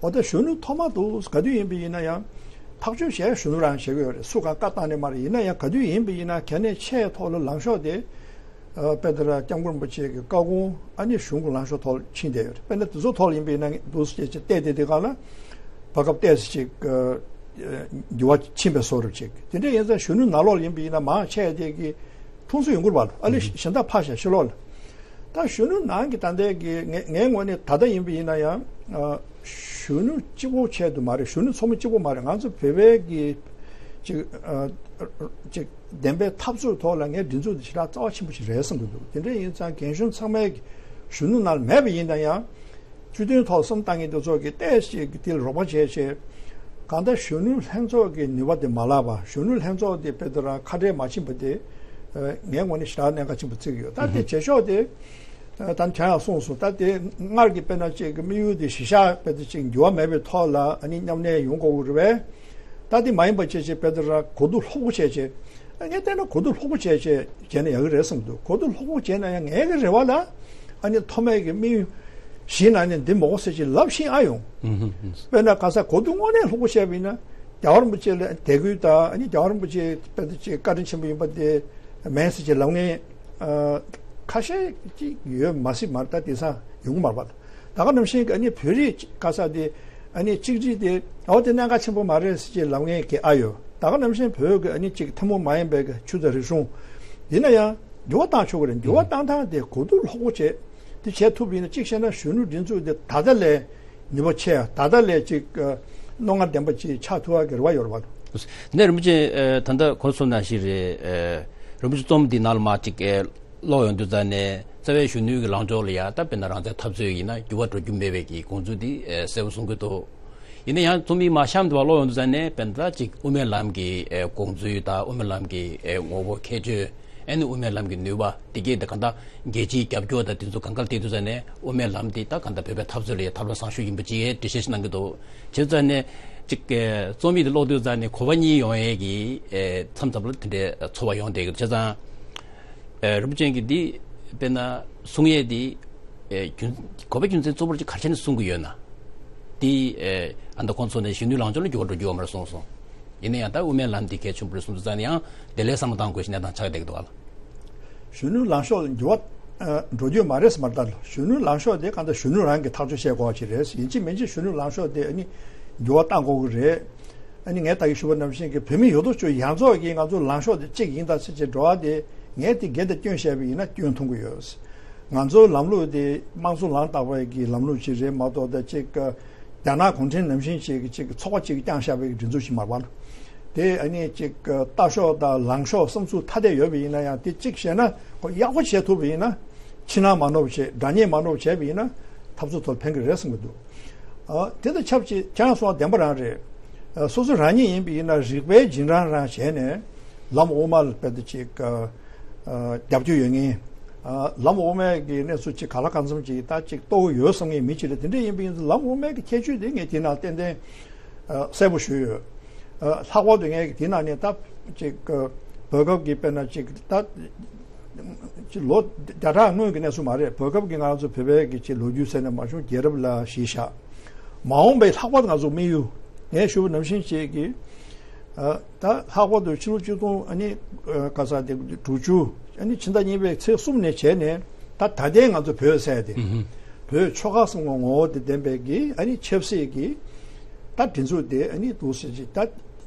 འོ་ད་གཞོན་ནུ་ཐོག་མ་འདུག་ག་དུས་ཡིན་པ་ཡིན་ན་ཡང་ཐག་གཅོད་བྱས་གཞོན་ནུ་རང་བྱེད་ཀྱི་ཡོད་རེད། སུ་གང་བཀའ་བཏང་ནས་མ་རེད། ཡིན་ན་ཡང་ག་དུས་ཡིན་པ་ཡིན་ན་གལ་གནད་ཆེའི་ཐོག་ལ་ལངས་ཕྱོགས་དེ་ཨ་དཔེ་དེ་ར་སྐྱབས་མགོན་རིན་པོ་ཆེ་གི་བཀའ་དགོངས་ཨ་ནི་གཞུང་གི་ལངས་ཕྱོགས་ཐོག་ཕྱིན་བསྡད་ཡོད་རེད། དཔེར་ན་དེ་ཚོ་ཐོག་ལ་ཡིན་པ་ཡིན་ན་འདུག་སེ་བྱས་བལྟས་བསྡད་དེ་ག་ལ་བར་སྐབས་ཏོག་ཙམ་ཅིག་འགྱུར་བ་ཕྱིན་པའི་བཟོ་འདྲ་ཅིག་དེ་འདྲ་ཡིན་ཙང་གཞོན་ནུ་ནང་ལོགས་ལ་ཡིན་པ་ཡིན་ན་མང་ཆེ་དེ་གི་ཕུང་གསུམ་ཡོང་གི་རེད་པ། ཨ་ལེ་གཞན་དག་ཕར་བཞག་ཕྱི་ལོགས་ལ། ད་གཞོན་ནུ་ནང་གི་ད་ལྟའི་གི་ངའི་ངའི་ངོས་ནས་ད་ལྟ་ཡིན་པ་ཡིན་ན་ཡང་ཨ་གཞོན་ནུ་གཅིག་པོ་ཆེད་དུ་མ་རེད། གཞོན་ནུ་ཚོགས་མི་གཅིག་པོ་མ་རེད། ང་ཚོ་བོད་པའི་གི་ཅིག་ཨ་ཅིག་བདེན་པའི་འཐབ་རྩོད་ཐོག་ལ་ངའི་སྒྲིག་འཛུགས་འདི་ཞེ་དྲག་རྩ་བ་ཆེན་པོ་ཞིག་རེད་བསམ་གྱི་འདུག་དེ་འདྲ་ཡིན་ཙང་རྒན་གཞོན་ཚང་མས་གི་གཞོན་ནུ་ནང་ལ་མེད་པ་ཡིན་ན་ཡང་། སྤྱི་དོན་ཐོག་བསམ་བཏང་མཁན་དེ་ཚོ་གིས་ཏོག་ཙམ་གྱི་དེ་ལ་རོགས་པ་བྱས་བྱས། གང་ལྟར་གཞོན་ནུ་ལྷན་ཚོགས་ཀྱི་ནུས་པ་དེ་མ་བརླག་པ། གཞོན་ནུ་ལྷན་ཚོགས་དེ་དཔེ་དེ་རང་ཁ་བྲལ་མ་ཕྱིན་པ་དེ་ངའི་ངོས་ནས་ཞེ་དྲག་གནད་འགག་ཆེན་པོ་བརྩི་གི་ཡོད། ད་དེ་བྱེད་ཕྱོགས་དེ་ད་དྲན་ཡང་གསུངས་སོང་། ད་དེ་སྔར་གྱི་དཔེར་ན་ཅིག་གི་དམིགས་ཡུལ་དེ་གཞིར་བཞག་དཔེ་དེ་ཅིག་འགྱུར་བ་མེད་པའི་ཐོག་ལ་ཨ་ནི་མཉམ་གནས་ཡོང་དགོས་ཀྱི་རེད་པས། ད་དེ་མ་ཡིན་པ་བྱས་བྱས་དཔེ་དེ་རང་གོ་བསྡུར་ལྷུག་པོ་བྱས་བྱས། ངས་བལྟས་ན་གོ་བསྡུར་ལྷུག་པོ་བྱས་བྱས་བྱས་ན་ཡག་གི་རེད་བསམ་འདུག་གོ་བསྡུར་ལྷུག་པོ་བྱས་ན་ཡང་ངའི་གི་རེ་བ་ལ་ཨ་ནི་ཐོག་མའི་གི་དམིགས་ཡུལ་བཞི་ནང་ནས་འདི་མ་དགོས་ཟེར་ཅིག་ལབ་ཤེས་ཨ་ཡོང་། དཔེར་ན་ག་ས་གོ་བསྡུར་དངོས་གནས་ལྷུག་པོ་བྱས་པ་ཡིན་ན་རྒྱལ་བ་རིན་པོ་ཆེ་ལ་དད་གུས་དང་ཨ་ནི་རྒྱལ་བ་རིན་པོ་ཆེ་དཔེ་དེ་ཅིག་བཀའ་དྲིན་ཆེན་པོ་ཡིན་པ་དེ་མིན་ཟེར་ཅིག་ལབ་མཁན་ཁ་ཤས་ཅིག་ཡོད་མ་སྲིད་མ་རེད། ད་དེང་སང་ཡོང་གི་མ་རེད་པ། ད་ག་ནང་བཞིན་གྱི་ཨ་ནི་བོད་རིགས་ག་ས་དེ་ཨ་ནི་གཅིག་སྒྲིལ་དེ་འོ་དེ་གནད་འགག་ཆེན་པོ་མ་རེད་ཟེར་ཅིག་ལབ་མཁན་གྱི་ཨ་ཡོད། ད་ག་ནང་བཞིན་བོད་ཀྱི་ཨ་ནི་གཅིག་ཐུན་མོང་མ་ཡིན་པའི་གི་ཆོས་དང་རིག་གཞུང་ཡིན་ན་ཡང་འགྱུར་བ་བཏང་ཆོག་གི་རེད། འགྱུར་བ་བཏང་སྟངས་དེ་གོ་བསྡུར་ལྷུག་པོ་བྱས་དེ་བྱས་ཐུབ་པ་ཡིན་ན་གཅིག་བཤད་ན་གཞོན་ནུ་སྒྲིག་འཛུགས་དེ་ད་ལྟ་ལས་ནུས་པ་ཆེ་ད་ལྟ་ལས་གཅིག་རྣོ་ངར་ལྡན་པ་ཅིག་ཆགས་ཐུབ་པ་གི་རེ་བ་ཡོད་རེད་པ། དེ་ནས་རིན་པོ་ཆེ་ད་ལྟ་གོང་དུ་གསུངས་ནང་བཞིན་རེད། རིན་པོ་ཆེ་རྩོམ་འདི་ནང་ལ་མ་གཅིག་ཀློག་ཡོང་དུས་ཙང་ནས་རྩ་བའི་གཞོན་ནུའི་གི་ལངས་ཕྱོགས་ལ་ཡ་ད་དཔེར་ན་རང་བཙན་འཐབ་རྩོད་ཡིན་ན་འགྱུར་བ་འགྲོ་རྒྱུ་མེད་པའི་གི་དགོངས་ཚུལ་འདི་གསལ་པོ་གསུང་གི་འདུག་ཡིན་ན་ཡང་རྩོམ་ཡིག་མ་གཤམ་དུ་བ་ཀློག་ཡོང་དུས་ཙང་ནས་དཔེར་ན་ད་ཅིག་དབུ་མའི་ལམ་གྱི་དགོངས་ཚུལ་དང་དབུ་མའི་ལམ་གྱི་ངོ་བོ་ཁྱད་ཆོས་ཨ་ནི་དབུ་མའི་ལམ་གྱི་ནུས་པ་དེ་གས་དེ་གང་ལྟར་རྒྱལ་སྤྱིའི་རྒྱབ་སྐྱོར་དང་དེ་ཚོ་གང་ག་ལ་བལྟས་དུས་ཙང་ནས་དབུ་མའི་ལམ་དེ་ད་གང་ལྟར་བོད་པའི་འཐབ་རྩོད་ལ་ཡ་ཐབས་ལམ་བཟང་ཤོས་ཡིན་པ་ཅིག་འགྲེལ་བཤད་ཞིག་གནང་གི་འདུག་བྱས་ཙང་ནས་ཅིག་རྩོམ་ཡིག་དེ་ཀློག་དུས་ཙང་ནས་གོ་བ་གཉིས་ཡོང་ཡས་ཀྱི་མཚམས་མཚམས་ལ་དེ་འདྲའི་ཚོར་བ་ཡོང་བསྡད་ཀྱི་འདུག་བྱས་ཙང་རིན་པོ་ཆེ་གིས་འདི་དཔེར་ན་གསུང་ཡས་འདི་རྒྱུ་གོ་བའི་རྒྱུ་མཚན་གཙོ་བོར་ཅིག་ག་རེ་བྱས་ནས་གསུང་གི་ཡོད་ན། དེ་ཨ་ད་ཁོང་ཚོ་ནས་གཞོན་ནུའི་ལངས་ཕྱོགས་ལ་འགྱུར་བ་འགྲོ་རྒྱུ་ཡོད་མ་རེད་གསུངས་སོང་། ཡིན་ན་ཡང་ད་དབུ་མའི་ལམ་འདི་གལ་ཆེན་པོ་རེད་གསུངས་ཚར་ན་ཡང་དེ་ལས་བསམ་བློ་བཏང་དགོས་ཤེས་གནས་སྟངས་ཆགས་བསྡད་ཀྱི་འདུག་ག་ལ། གཞོན་ནུའི་ལངས་ཕྱོགས་ལ་འགྱུར་བ་འགྲོ་རྒྱུ་མ་རེད་ཟེར་མ་རེད། ད་གཞོན་ནུའི་ལངས་ཕྱོགས་དེ་གང་ལྟར་གཞོན་ནུ་རང་གིས་ཐག་གཅོད་བྱེད་དགོས་པ་ཞིག་རེད། ཡིན་གཅིག་མིན་གཅིག་གཞོན་ནུའི་ལངས་ཕྱོགས་དེ་ཨ་ནི་འགྱུར་བ་གཏང་དགོས་ཀྱི་རེད། ཨ་ནི་ངས་ད་གིན་ཞུས་པ་ནང་བཞིན་གྱི་བོད་མི་ཡོད་དོ་ཅོག་ཡོངས་རྫོགས་ཀྱིས་ང་ཚོ་ལངས་ཕྱོགས་དེ་གཅིག་ཡིན་ད་ཟེར་བྱས་འགྲོ་བ་དེ་ངས་དེ་སྒེར་དུ་སྐྱོན་བཤད་པ་ཡིན་ན་སྐྱོན་མཐོང་གི་ཡོད། ང་ཚོའི་ལམ་ལུགས་དེ་དམངས་གཙོ་ལམ་བཏགས་པའི་གི་ལམ་ལུགས་ཅིག་རེད་མ་གཏོགས་ད་ཅིག་རྒྱ་ནག་གུང་ཁྲན་ནང་བཞིན་ཅིག་ཅིག་ཚོགས་པ་ཅིག་བསྐྱངས་བཞག་པའི་སྒྲིག་འཛུགས་ཤིག་མ་རེད་པ། དེ་ཨ་ནི་ཅིག་ལྟ་ཕྱོགས་དང་ལངས་ཕྱོགས་བསམ་ཚུལ་ཐ་དད་ཡོད་པ་ཡིན་ན་ཡང་དེ་གཅིག་བཤད་ན་ཁོ་ཡག་པོ་བྱེད་ཐུབ་པ་ཡིན་ན། ཕྱི་ནང་མ་ནོར་བ་བྱས། དགྲ་གཉེན་མ་ནོར་བ་བྱས་པ་ཡིན་ན་འཐབ་རྩོད་ཐོག་ཕན་གི་རེད་བསམ་གི་འདུག་ཨ་དེ་དང་ཆབས་ཅིག་ཁྱེད་རང་གསུངས་པ་བདེན་པ་རང་རེད། ཨ་སོ་སོ་རང་ཉིད་ཡིན་པ་ཡིན་ན་རིག་པའི་རྗེས་འབྲང་རང་བྱས་ནས་ལམ་དབུ་མ་ལ་དཔེ་དེ་ཅིག་ཨ་ཨ་རྒྱབ་སྐྱོར་ཡོད་མཁན། ཨ་ལམ་དབུ་མའི་གི་གནས་ཚུལ་ཅིག་ག་ལ་གང་འཚམ་ཅིག་ད་ཅིག་རྟོགས་ཡོད་བསམ་མཁན་མི་ཅིག་རེད། དེ་འདྲ་ཡིན་པ་ཡིན་ན་ལམ་དབུ་མའི་གི་ཁྱད་ཆོས་དེ་ངས་དེ་ནང་ཏན་ཏན་ཨ་གསལ་པོ་ཞུས་ཡོད། ཨ་ལྷག་པར་དུ་ངས་དེ་ནང་ནས་ད་ཅིག་ཨ་བོད་སྐབས་ཀྱི་དཔེར་ན་ཅིག་ད་ཅིག་ལོ་བརྒྱ་ཕྲག་སྔོན་གྱི་གནས་ཚུལ་མ་རེད། བོད་སྐབས་ཀྱི་ང་ཚོ་བོད་པའི་གི་ཅིག་ལོ་རྒྱུས་ཟེར་ནས་མ་བྱུང་རྒྱལ་རབས་ལ་གཞི་བཞག་མ་འོངས་པའི་ལྷག་པར་དུ་ང་ཚོ་དམིགས་ཡུལ་ངས་ཞུས་པ་ནང་བཞིན་ཅིག་གི་ཨ་ད་ལྷག་པར་དུ་ཕྱི་ལོ་ཆིག་སྟོང་ཨ་ནི་ཨ་ག་ས་དེ་དྲུག་ཅུ་ཨ་ནི་ཕྱི་ཟླ་གཉིས་པའི་ཚེས་གསུམ་ནས་བྱས་ནས་ད་ད་ལྟའི་ང་ཚོ་བོད་ཟེར་དེ་བོད་ཆོལ་ཁ་གསུམ་གྱི་ངོ་བོ་དེ་ལྡན་པའི་གི་ཨ་ནི་ཆབ་སྲིད་ཀྱི་ད་སྒྲིག་འཛུགས་དེ་ཨ་ནི་འདུག་ཟེར་ཅིག་ད་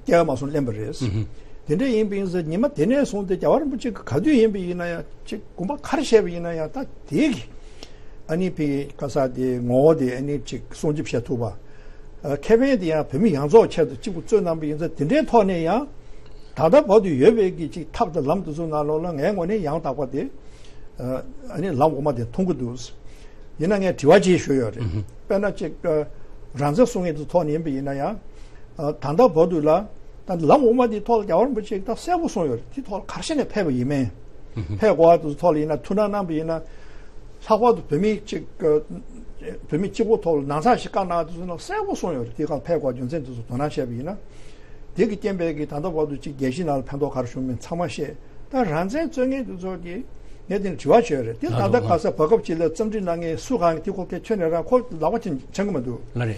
སྐྱེལ་བ་མ་སོང་ལེན་པ་རེད། དེ་འདྲ་ཡིན་པ་ཡིན་ཟེར་ཉི་མ་དེ་ནས་བཟུང་སྟེ་རྒྱལ་བ་རིན་པོ་ཆེ་ག་དུས་ཡིན་པ་ཡིན་ན་ཡང་ཅིག་དགོངས་པ་ག་རེ་བཞེས་པ་ཡིན་ན་ཡང་ད་དེ་གི་ཨ་ནི་བི་ག་ས་དེ་ངོ་བོ་དེ་ཨ་ནི་ཅིག་སྲུང་སྐྱོབ་བྱེད་ཐུབ་པ། ཨ་ཁེ་ཕན་དེ་ཡང་བོད་མི་ཡོངས་རྫོགས་ཆེད་དུ་གཅིག་པུ་བརྩོན་གནང་པ་ཡིན་ཙང་དེ་འདྲའི་ཐོག་ནས་ཡང་ད་ལྟ་བར་དུ་ཡོད་པའི་གི་ཅིག་ཐབས་དང་ལམ་དེ་ཚོ་ནང་ལོགས་ལ་ངའི་ངོས་ནས་ཡང་དག་པ་དེ་ཨ་ནི་ལམ་འོག་མ་དེ་མཐོང་གི་འདུག་ཡིན་ན་ངས་དྲི་བ་ཅིག་ཞུས་ཡོད་རེད། དཔེར་ན་ཅིག་ཨ་རང་བཙན་སྲུང་མཁན་དེ་ཚོ་ཐོག་ནས་ཡིན་པ་ཡིན་ན་ཡང་ཨ་ད་ལྟ་བར་དུ་ལ་ད་ལམ་འོག་མ་དེའི་ཐོག་ལ་རྒྱལ་བ་རིན་པོ་ཆེས་ད་གསལ་པོ་གསུངས་ཡོད་རེད། དེའི་ཐོག་ལ་ག་རེ་བྱས་ནས་ཕེབས་པ་ཡིན་མིན། ཕེབས་དགོས་པ་དེ་ཚོ་ཐོག་ལ་ཡིན་ན་ཐུགས་སྣང་གནང་པ་ཡིན་ན། ལྷག་པར་དུ་བོད་མི་གཅིག་བོད་མི་གཅིག་པོ་ཐོག་ལ་ནང་ཚགས་ཤིག་བཀའ་གནང་དུས་ཙམ་ལ་གསལ་པོ་གསུངས་ཡོད་རེད། དེ་ག་ཕེབས་དགོས་རྒྱུ་མཚན་དེ་ཚོ་དོ་སྣང་བྱས་པ་ཡིན་ན། དེ་གི་རྐྱེན་པས་ཀྱི་ད་ལྟ་བར་དུ་གཅིག་རྒྱལ་སྤྱི་ནང་ལ་ཕན་ཐོགས་ག་རེ་བྱུང་མིན་ཚང་མ་ཤེས། ད་རང་བཙན་རྩོད་མཁན་དེ་ཚོ་གིས་ངས་དེ་ནས་དྲི་བ་བྱས་ཡོད་རེད། དེ་ད་ལྟ་ག་ས་བར་སྐབས་ཅིག་ལ་རྩོམ་སྒྲིག་གནང་མཁན་སུ་གང་གི་དེ་ཁོ་ཁས་ཁྱོན་ནས་རང་ཁོ་ལག་པ་ཅིག་འཆང་གི་མི་འདུག་ལ་རེད།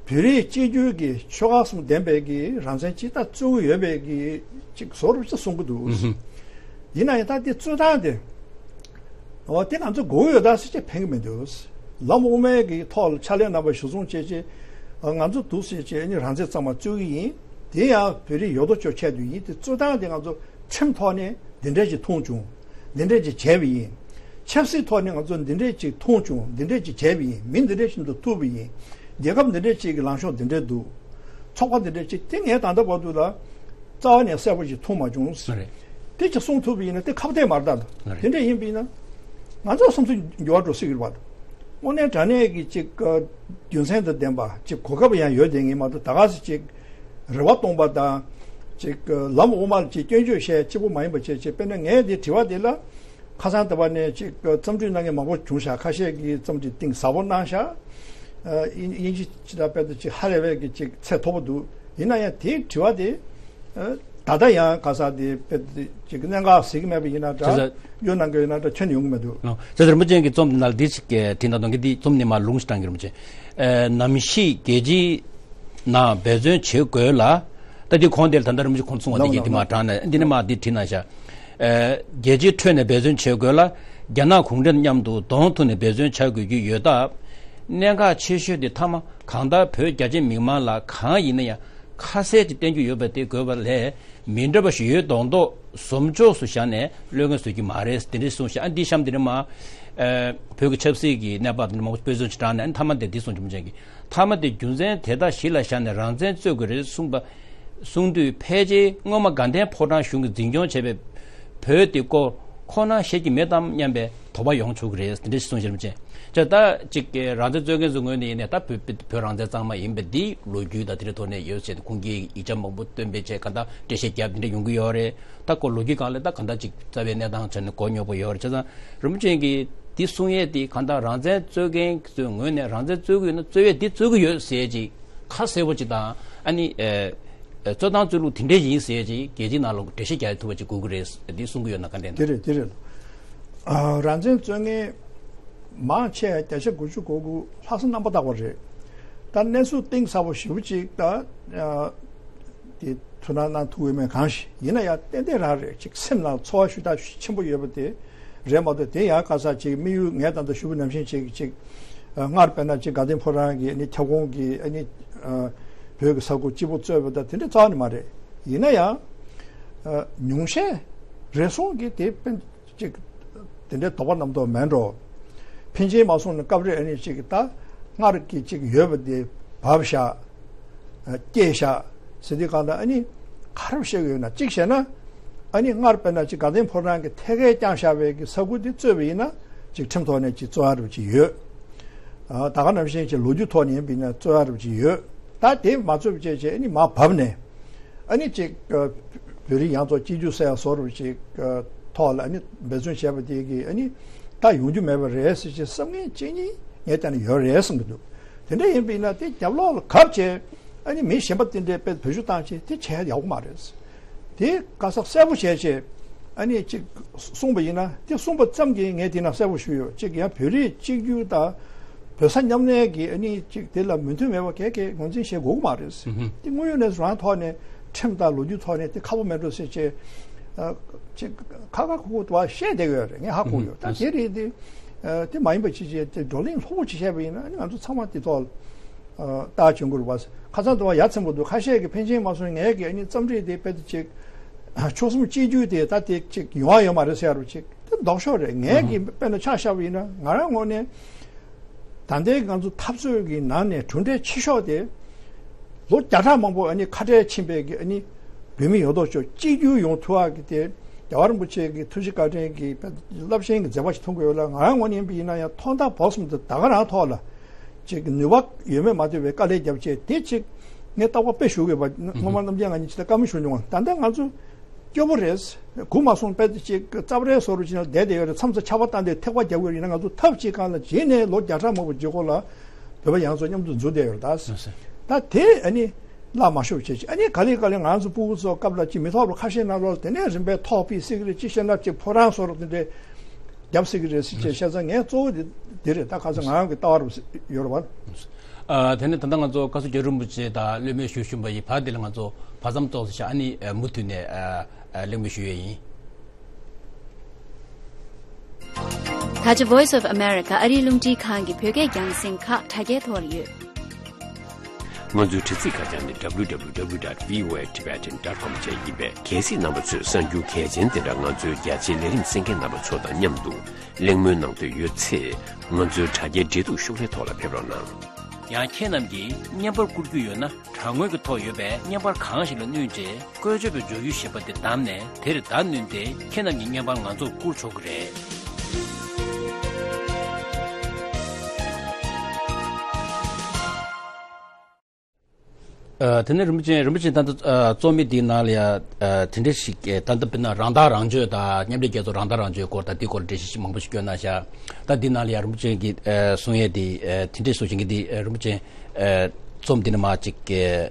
བོད་རིགས་གཅིག་གྱུར་གྱི་ཆོལ་ཁ་གསུམ་ལྡན་པའི་གི་རང་བཙན་ཅིག་ད་རྩོད་ཀྱི་ཡོད་པའི་གི་ཅིག་བཟོ་འདྲ་ཅིག་གསུང་གི་འདུག་ཡིན་ན་ཡང་ད་དེ་རྩོད་སྟངས་དེ། འོ་དེ་ང་ཚོ་དགོས་ཡོད་ད་ཟེར་བྱས་ཕན་གི་མི་འདུག་ལམ་དབུ་མའི་གི་ཐོག་ལ་ཕྱག་ལས་གནང་བ་གཞིར་བཟུང་བྱས་བྱས་ང་ཚོ་འདུག་ཟེར་བྱས་ནི་རང་བཙན་གཙང་མ་རྩོད་ཀྱི་ཡིན། དེ་ཡང་བོད་རིགས་ཡོད་དོ་ཅོག་ཆེད་དུ་ཡིན། དེ་རྩོད་སྟངས་དེ་ང་ཚོ་ཁྲིམས་ཐོག་ནས་འདི་འདྲས་ཅིག་མཐོང་བྱུང་། འདི་འདྲས་ཅིག་བྱས་པ་ཡིན། ཆབ་སྲིད་ཐོག་ནས་ང་ཚོ་འདི་འདྲས་ཅིག་མཐོང་བྱུང་། འདི་འདྲས་ཅིག་བྱས་པ་ཡིན། མི་འདི་འདྲས་ཅིག་འདུག་ཐུག་པ་ཡིན། རྒྱལ་ཁབ་འདི་འདྲས་ཅིག་གི་ལངས་ཕྱོགས་འདི་འདྲས་འདུག་ཚོགས་པ་འདི་འདྲས་ཅིག་དེ་ངས་ད་ལྟ་བར་དུ་ལ་རྩ་བ་ནས་གསལ་པོ་ཞིག་མཐོང་མ་བྱུང་། རེད། དེ་ཅིག་གསུང་ཐུབ་པ་ཡིན་ན་དེ་ཁ་གཏད་མ་རེད་ད། རེད། དེ་འདྲ་ཡིན་པ་ཡིན་ན། ང་ཚོ་བསམ་ཚུལ་འགྱུར་བ་འགྲོ་སྲིད་ཀྱི་རེད་པ། དངོས་གནས་དྲང་གནས་ཀྱི་ཅིག་རྒྱུ་མཚན་དང་ལྡན་པ་ཅིག་གོ་སྐབས་ཡང་ཡོད་དེ་ངས་མ་གཏོགས་ད་ག་སེ་ཅིག་རེ་བ་གཏོང་པ་དང་། ཅིག་ལམ་དབུ་མ་ལ་ཅིག་སྐྱོན་བརྗོད་བྱས་གཅིག་པུ་མ་ཡིན་པ་བྱས་ཅིག་དཔེར་ན་ངས་འདི་དྲི་བ་འདི་ལ། ཁ་སང་ཟླ་བ་ནས་ཅིག་རྩོམ་སྒྲིག་གནང་མཁན་མང་པོ་བྱུང་ཤག་ཁ་ཤས་ཀྱིས་རྩོམ་སྒྲིག་གཏིང་ཟབ་པོ་གནང་ཤག་ཨ་དབྱིན་ཨིན་ཇི་ཅིག་ལ་དཔེ་དེ་ཅིག་ཧ་ལས་པའི་གི་ཅིག་ཚད་མཐོ་པོ་འདུག་ཡིན་ན་ཡང་དེའི་དྲི་བ་དེ་ཨ་ད་ལྟ་ཡང་ག་ས་དེ་དཔེ་དེ་ཅིག་གནད་འགག་ཟིག་མེད་པ་ཡིན་ན་འདྲ། བྱས་ཙང་གཡོ་གནང་གི་ཡོད་ན་འདྲ་ཁྱོན་ནས་ཡོང་གི་མི་འདུག་ལོ། བྱས་ཙང་རིན་པོ་ཆེ་གི་རྩོམ་འདི་ནང་ལ་འདི་ཅིག་དྲིས་ན་གཏོང་གི་འདི་རྩོམ་ནས་མར་ལུང་ཞིག་དྲངས་ཀྱི་རིན་པོ་ཆེ། ཨ་ནམ་ཞིག་རྒྱལ་སྤྱིའི་ནང་འབད་བརྩོན་བྱེད་དགོས་ལ། ད་འདི་གོང་དེ་ལ་ད་ལྟ་རིན་པོ་ཆེ་ཁོང་ཚོ་གསུང་བ་འདི་གི་འདི་མར་དྲངས་ནས་འདི་ནས་མར་འདི་བྲིས་གནང་ཤག་ཨ་རྒྱལ་སྤྱིའི་ཁྲོད་ནས་འབད་བརྩོན་བྱེད་དགོས་ལ། རྒྱ་ནག་གུང་ཁྲན་མཉམ་དུ་གདོང་ཐུག་ནས་འབད་བརྩོན་བྱ་དགོས་ཀྱི་ཡོད་སྟབས། གནད་འགག་ཆེ་ཤོས་དེ་མཐའ་མ་གང་ལྟར་བོད་རྒྱ་ཆེ་མི་མང་ལ་གང་ཡིན་ན་ཡང་ཁ་གསལ་ཅིག་བསྟན་རྒྱུ་ཡོད་པ་དེ་དགོས་པ་ལས་མི་འདྲ་བ་ཞིག་ཡོད་མདོག་མདོག་བཟོ་ཕྱོགས་སུ་བཞག་ནས་བློས་འགེལ་བཟོ་གི་མ་རེད། དེ་འདྲ་གསུངས་ཤག་ཨ་འདི་གཤམ་འདི་ནས་མར་ཨ་བོད་ཀྱི་ཆབ་སྲིད་ཀྱི་གནས་བབ་འདི་ནས་མང་པོ་དཔེ་མཚོན་ཅིག་དྲངས་ནས་ཨ་མཐའ་མ་དེ་འདི་གསུངས་རིན་པོ་ཆེ་གིས། མཐའ་མ་དེ་རྒྱུ་མཚན་དེ་དག་གཞི་ལ་བཞག་ནས་རང་བཙན་རྩོད་དགོས་རེད་གསུངས་པ། གསུངས་དུས་ཕལ་ཆེར་སྔོན་མ་དགའ་ལྡན་ཕོ་བྲང་གཞུང་གིས་འཛིན་སྐྱོང་བྱས་པའི་བོད་དེ་སྐོར་ཁོ་ན་ཤེས་ཀྱི་མེད་དམ་སྙམ་པའི་དོགས་པ་ཡོང་ཆོག་གི་རེད། དེ་འདྲ་ཞིག་གསུངས་ཤག་རིན་པོ་ཆེ། བྱས་ད་ཅིག་རང་བཙན་རྩོད་མཁན་ཚོའི་ངོས་ནས་ཡིན་ནའི་ད་བོད་བོད་རང་བཙན་གཙང་མ་ཡིན་པ་འདི་ལོ་རྒྱུས་དང་དེ་འདྲའི་ཐོག་ནས་ཡོད་ཟེར་ཏེ་ཁུངས་སྐྱེལ་ཡིག་ཆ་མང་པོ་བཏོན་པའི་ཆེད་གང་ལྟར་འགྲེལ་བཤད་བརྒྱབ་དེ་འདྲ་ཡོང་གི་ཡོད་རེད། ད་ཁོ་ལོ་རྒྱུས་སྒང་ལ་ད་གང་ལྟར་ཅིག་རྩ་བའི་གནས་སྟངས་ཆ་ནས་གོ་རྙོག་པོ་ཡོད་རེད། བྱས་ཙང་རིན་པོ་ཆེ་གིས་འདི་གསུང་ཡས་འདི་གང་ལྟར་རང་བཙན་རྩོད་མཁན་ཚོའི་ངོས་ནས་རང་བཙན་རྩོད་ཀྱི་ཡོད་ན་རྩོད་ཡས་འདི་རྩོད་ཀྱི་ཡོད་ཟེར་ཅིག་ཁ་གསལ་པོ་ཅིག་དང་ཨ་ནི་ཨེ་ཨེ་རྩོད་སྟངས་རྩོད་ལུགས་དེ་འདྲས་ཡིན་ཟེར་ཅིག་རྒྱལ་སྤྱིའི་ནང་ལ་འགྲེལ་བཤད་རྒྱག་ཐུབ་པ་ཅིག་དགོས་ཀྱི་རེད། འདི་གསུང་གི་ཡོད་ན་བཀའ་དྲིན་དེ་དང་། རེད་དེ་རེད། ཨ་རང་བཙན་རྩོད་མཁན་མང་ཆེ་བརྒྱ་ཆ་དགུ་བཅུ་གོ་དགུ་ལྷག་བསམ་རྣམ་པར་དག་པ་རེད། ད་གནས་ཚུལ་གཏིང་ཟབ་པོ་ཞེ་པོ་ཅིག་ད་དེ་ཐུགས་སྣང་གནང་ཐུབ་ཡོད་མེད་གང་ཞིག་ཡིན་ན་ཡང་ཏན་ཏན་རང་རེད། ཅིག་སེམས་ནང་ཚོར་བ་ཞུ་དག་ཆེན་པོ་ཡོད་པ་དེ་རེད་མ་གཏོགས། དེ་ཡང་ག་ས་ཅིག་དམིགས་ཡུལ་ངས་ད་ལྟ་ཞུ་བ་ནང་བཞིན་ཅིག་ཅིག་སྔར་དཔེར་ན་ཅིག་དགའ་ལྡན་ཕོ་བྲང་གི་ཨ་ནི་ཁྱབ་ཁོངས་ཀྱི་ཨ་ནི་བོད་ཀྱི་ས་ཁུལ་གཅིག་པུ་གཙོས་པ་ད་དེ་འདྲ་རྩ་བ་ནས་མ་རེད། ཡིན་ན་ཡང་ཉུང་ཤས་རེ་ཟུང་གིས་དེ་དཔེ་ཅིག་དེ་འདྲའི་དོགས་པ་རྣམ་རྟོག་མེད་འགྲོ། ཕན་ཆད་མ་སོང་ན་སྐབས་རེ་ཨ་ནི་ཅིག་ད་སྔར་གྱི་ཅིག་ཡོད་པ་དེ་བབས་བཞག་སྐྱེས་བཞག་ཟེར་དུས་གང་ལྟར་ཨ་ནི་ག་རེ་བཤད་ཀྱི་ཡོད་ན། གཅིག་བཤད་ན་ཨ་ནི་སྔར་དཔེར་ན་ཅིག་དགའ་ལྡན་ཕོ་བྲང་གི་ཐད་ཀའི་བསྐྱངས་བཞག་པའི་གི་ས་ཁུལ་དེ་གཙོས་པ་ཡིན་ན་ཅིག་ཁྲིམས་ཐོག་ནས་ཅིག་རྩོད་ཡ་རུ་ཅིག་ཡོད། ད་ག་ནང་བཞིན་ཅིག་ལོ་རྒྱུས་ཐོག་ནས་ཡིན་པ་ཡིན་ན་རྩོད་ཡ་རུ་ཅིག་ཡོད། ད་དེ་མ་རྩོད་པ་བྱས་བྱས་ཨ་ནི་མར་བབས་ནས། ཨ་ནི་ཅིག་བོད་རིགས་ཡང་རྩོག་གཅིག་གྱུར་ཟེར་ཡ་བཟོ་འདྲ་ཅིག་ཐོག་ལ་ཨ་ནི་འབད་བརྩོན་བྱས་པ་དེ་གིས་ཨ་ནི་ད་ཡོང་རྒྱུ་མེད་པ་རེད་ཟེར་ཅིག་བསམ་ངན་ཅིག་ནི་ངས་བལྟས་ན་ཡོད་རེད་བསམ་གྱི་འདུག་དེ་འདྲ་ཡིན་པ་ཡིན་ན་དེ་རྒྱབ་ལོགས་ལ་གབ་བྱས་ཨ་ནི་མི་གཞན་པ་དེ་འདྲའི་དཔེ་བེད་སྤྱོད་བཏང་བྱས་དེ་བྱས་ཡག་པོ་མ་རེད། དེ་ག་ས་གསལ་པོ་བྱས་བྱས་ཨ་ནི་ཅིག་གསུངས་པ་ཡིན་ན་དེ་གསུངས་པ་ཙམ་གྱིས་ངས་དེ་ན་གསལ་པོ་ཞུས་ཡོད། ཅིག་ཡང་བོད་རིགས་གཅིག་གྱུར་དང་བོད་ས་མཉམ་གནས་ཀྱི་ཨ་ནི་ཅིག་དེ་ལ་མོས་མཐུན་མེད་པ་གས་གས་ངོས་འཛིན་བྱེད་དགོས་ཀྱི་མ་རེད། དེ་དངོས་ཡོད་གནས་ཚུལ་རང་ཐོག་ནས་ཁྲིམས་དང་ལོ་རྒྱུས་ཐོག་ནས་དེ་ཁག་པོ་མེད་འགྲོ་ཟེར་བྱས་ཅིག་ཁ་ཁ་ཁུ་ཁུ་དུ་བ་བཤད་བསྡད་ཡོད་རེད། ངས་ཧ་གོ་ཡོད། ད་དེ་རེད་དེ་དེ་མ་ཡིན་པ་ཅིག་བྱས་དེ་བགྲོ་གླེང་ལྷུག་པོ་ཅིག་བྱས་པ་ཡིན་ན་ཨ་ནི་ང་ཚོ་ཚང་མ་དེ་ཐོག་ལ། ལྟ་བྱུང་གི་རེད་པ། ཁ་སང་དུ་བ་ཡ་མཚན་པོ་འདུག་ཁ་ཤས་ཀྱི་ཕན་ཆད་མ་སོང་ངས་ཀྱི་ཨ་ནི་རྩོམ་རིག་དེ་དཔེ་དེ་ཅིག་ཆོལ་གསུམ་གཅིག་གྱུར་དེ་ད་དེ་ཅིག་ཡོང་བ་ཡོད་མ་རེད་ཟེར་ཡ་རུ་ཅིག་དེ་ལྡོག་ཕྱོགས་རེད། ངས་ཀྱི་དཔེར་ན་ཆ་བཞག་པ་ཡིན་ན་ང་རང་ངོས་ནས་ད་ལྟའི་ང་ཚོ་འཐབ་རྩོད་ཀྱི་ནང་ནས་གྲུབ་འབྲས་ཆེ་ཤོས་དེ་ལོ་བརྒྱ་ཕྲག་མང་པོ་ཨ་ནི་ཁ་བྲལ་ཕྱིན་པའི་གི་ཨ་ནི་བོད་མི་ཡོད་དོ་ཅོག་གཅིག་གྱུར་ཡོང་ཐུབ་པ་གི་དེ་རྒྱལ་བ་རིན་པོ་ཆེ་གི་ཐུགས་རྗེ་བཀའ་དྲིན་གི་རླབས་ཆེན་གི་མཛད་པ་ཞིག་མཐོང་གི་ཡོད་ལ། ང་རང་ངོས་ནས་ཡིན་པ་ཡིན་ན་ཡང་ཐོག་མཐའ་བར་གསུམ་དུ་ད་ག་རང་ཐོག་ལ། ཅིག་ནུས་པ་ཡོད་མེད་མ་ལྟོས་པའི་དཀའ་ལས་བརྒྱབ་བྱས་དེ་ཅིག་ངས་རྟག་པར་དཔེ་ཞུ་དགོས་པ། སྔོན་མ་རྣམ་རྒྱལ་ང་གཉིས་ཅིག་ལ་བཀའ་མོལ་ཞུ་མྱོང་བ། ད་ལྟ་ང་ཚོ་སྐྱོ་པོ་རེད། གུ་མ་སོང་དཔེ་ཅིག་རྩབ་རལ་བཟོ་རུ་ཅིག་ན་བསྡད་བསྡད་ཡོད་རེད། མཚམས་མཚམས་ཆར་པ་བཏང་སྟེ་ཐེག་པ་རྒྱབ་ཡོད་རེད། ཡིན་ན་ང་ཚོ་ཐབས་ཅིག་སྒང་ལ་རྗེས་ནས་ལོ་བརྒྱ་ཕྲག་མང་པོ་རྗེས་འཁོར་ལ་བོད་པ་ཡང་ཚོ་མཉམ་དུ་འཛུལ་བསྡད་ཡོད་རེད། ད་ད་དེ་ཨ་ནི་བརླག་མ་ཤོར་བྱས་ཅིག་ཨ་ནི་ག་ལེ་ག་ལེ་ང་ཚོ་སྤུ་གུ་ཚོ་སྐབས་ལ་ཅིག་མི་ཐོག་རུ་ཁ་ཤས་ནང་ལོགས་དེ་ནས་རིམ་པས་ཐོག་ཕིག་སྲིད་ཀྱི་རེད། ཅིག་བཤད་ན་ཅིག་ཕོ་བྲང་བཟོ་རུ་དེ་འདྲས། རྒྱབ་སྲིད་ཀྱི་རེད་ཟེར་བྱས་བཤད་ཙང་ངས་གཙོ་བོ་དེ་དེ་རེད། ད་ཁ་སང་ང་རང་གི་ལྟ་བ་རུ་ཡོད་རེད་བ། ཨ། དེ་ནས་ད་ལྟ་ང་ཚོ་བཀའ་ཟུར་རྒྱ་རིན་པོ་ཆེ་དང་གླེང་མོལ་ཞུ་བཞིན་པ་ཡི་བར་དེ་ལ་ང་ཚོ་བར་མཚམས་ཙོགས་སུ་བཞག་ཨ་ནི་མུ་མཐུད་ནས་ཨ་ཨ་གླེང་མོལ་ཞུ་ཡས་ཡིན། ད་ཆ་Voice of America ཨ་རིའི་རླུང་འཕྲིན་ཁང་གི་བོད་སྐད་རྒྱང་སྲིང་ཁག་དྲ་རྒྱའི་ཐོག་ལ་ཡོད། ང་ཚོའི་དྲ་ཚིགས་ཁ་བྱང་ནི་W W W dot V O A Tibetan dot com བཅས་ཡིན་པས། གལ་སྲིད་རྣམ་པ་ཚོས་གསར་འགྱུར་གལ་ཆེན་དེ་འདྲ་ང་ཚོའི་རྒྱ་ཆེའི་ལས་རིམ་གསན་མཁན་རྣམ་པ་ཚོ་དང་མཉམ་དུ་གླེང་མོལ་གནང་འདོད་ཡོད་ཚེ། ང་ཚོའི་དྲ་རྒྱའི་འབྲེལ་གཏུག་ཤོག་ལྷེ་ཐོག་ལ་ཕེབས་རོགས་གནང་། ཡང་ཁྱེད་རྣམས་ཀྱིས་བརྙན་པར་བསྐུར་རྒྱུ་ཡོད་ན། དྲ་ངོས་ཀྱི་ཐོག་ཡོད་པའི་བརྙན་པར་གང་ཞིག་ལ་བསྣུན་རྗེས། བཀོལ་སྤྱོད་པའི་སྦྱོར་ཡུལ་ཞེས་པ་དེ་བདམས་ནས། དེར་བརྡ་བསྣུན་ཏེ་ཁྱེད་རྣམས་ཀྱི་བརྙན་པར་ང་ཚོར་བསྐུར་ཆོག་གི་རེད། ཨ། དེ་ནས་རིན་པོ་ཆེ་རིན་པོ་ཆེ་ད་ལྟ་ཨ་རྩོམ་ཡིག་འདིའི་ནང་ལ་ཡ་ཨ་དེ་འདྲ་ཞིག་ཨ་ད་ལྟ་དཔེར་ན་རང་ཐག་རང་གཅོད་དང་མཉམ་འབྲེལ་རྒྱལ་ཚོགས་རང་ཐག་རང་གཅོད་སྐོར་དང་དེའི་སྐོར་འགྲེལ་བཤད་ཞིག་མང་པོ་ཞིག་བསྐྱོན་གནང་ཤག་ད་འདི་ནང་ལ་ཡ་རིན་པོ་ཆེ་གིས་ཨ་གསུང་ཡས་དེ་ཨ་དེ་འདྲ་བཟོ་བཞིན་གྱི་འདི་ཨ་རིན་པོ་ཆེ་ཨ་རྩོམ་འདི་ནས་མར་ཅིག་ཨ་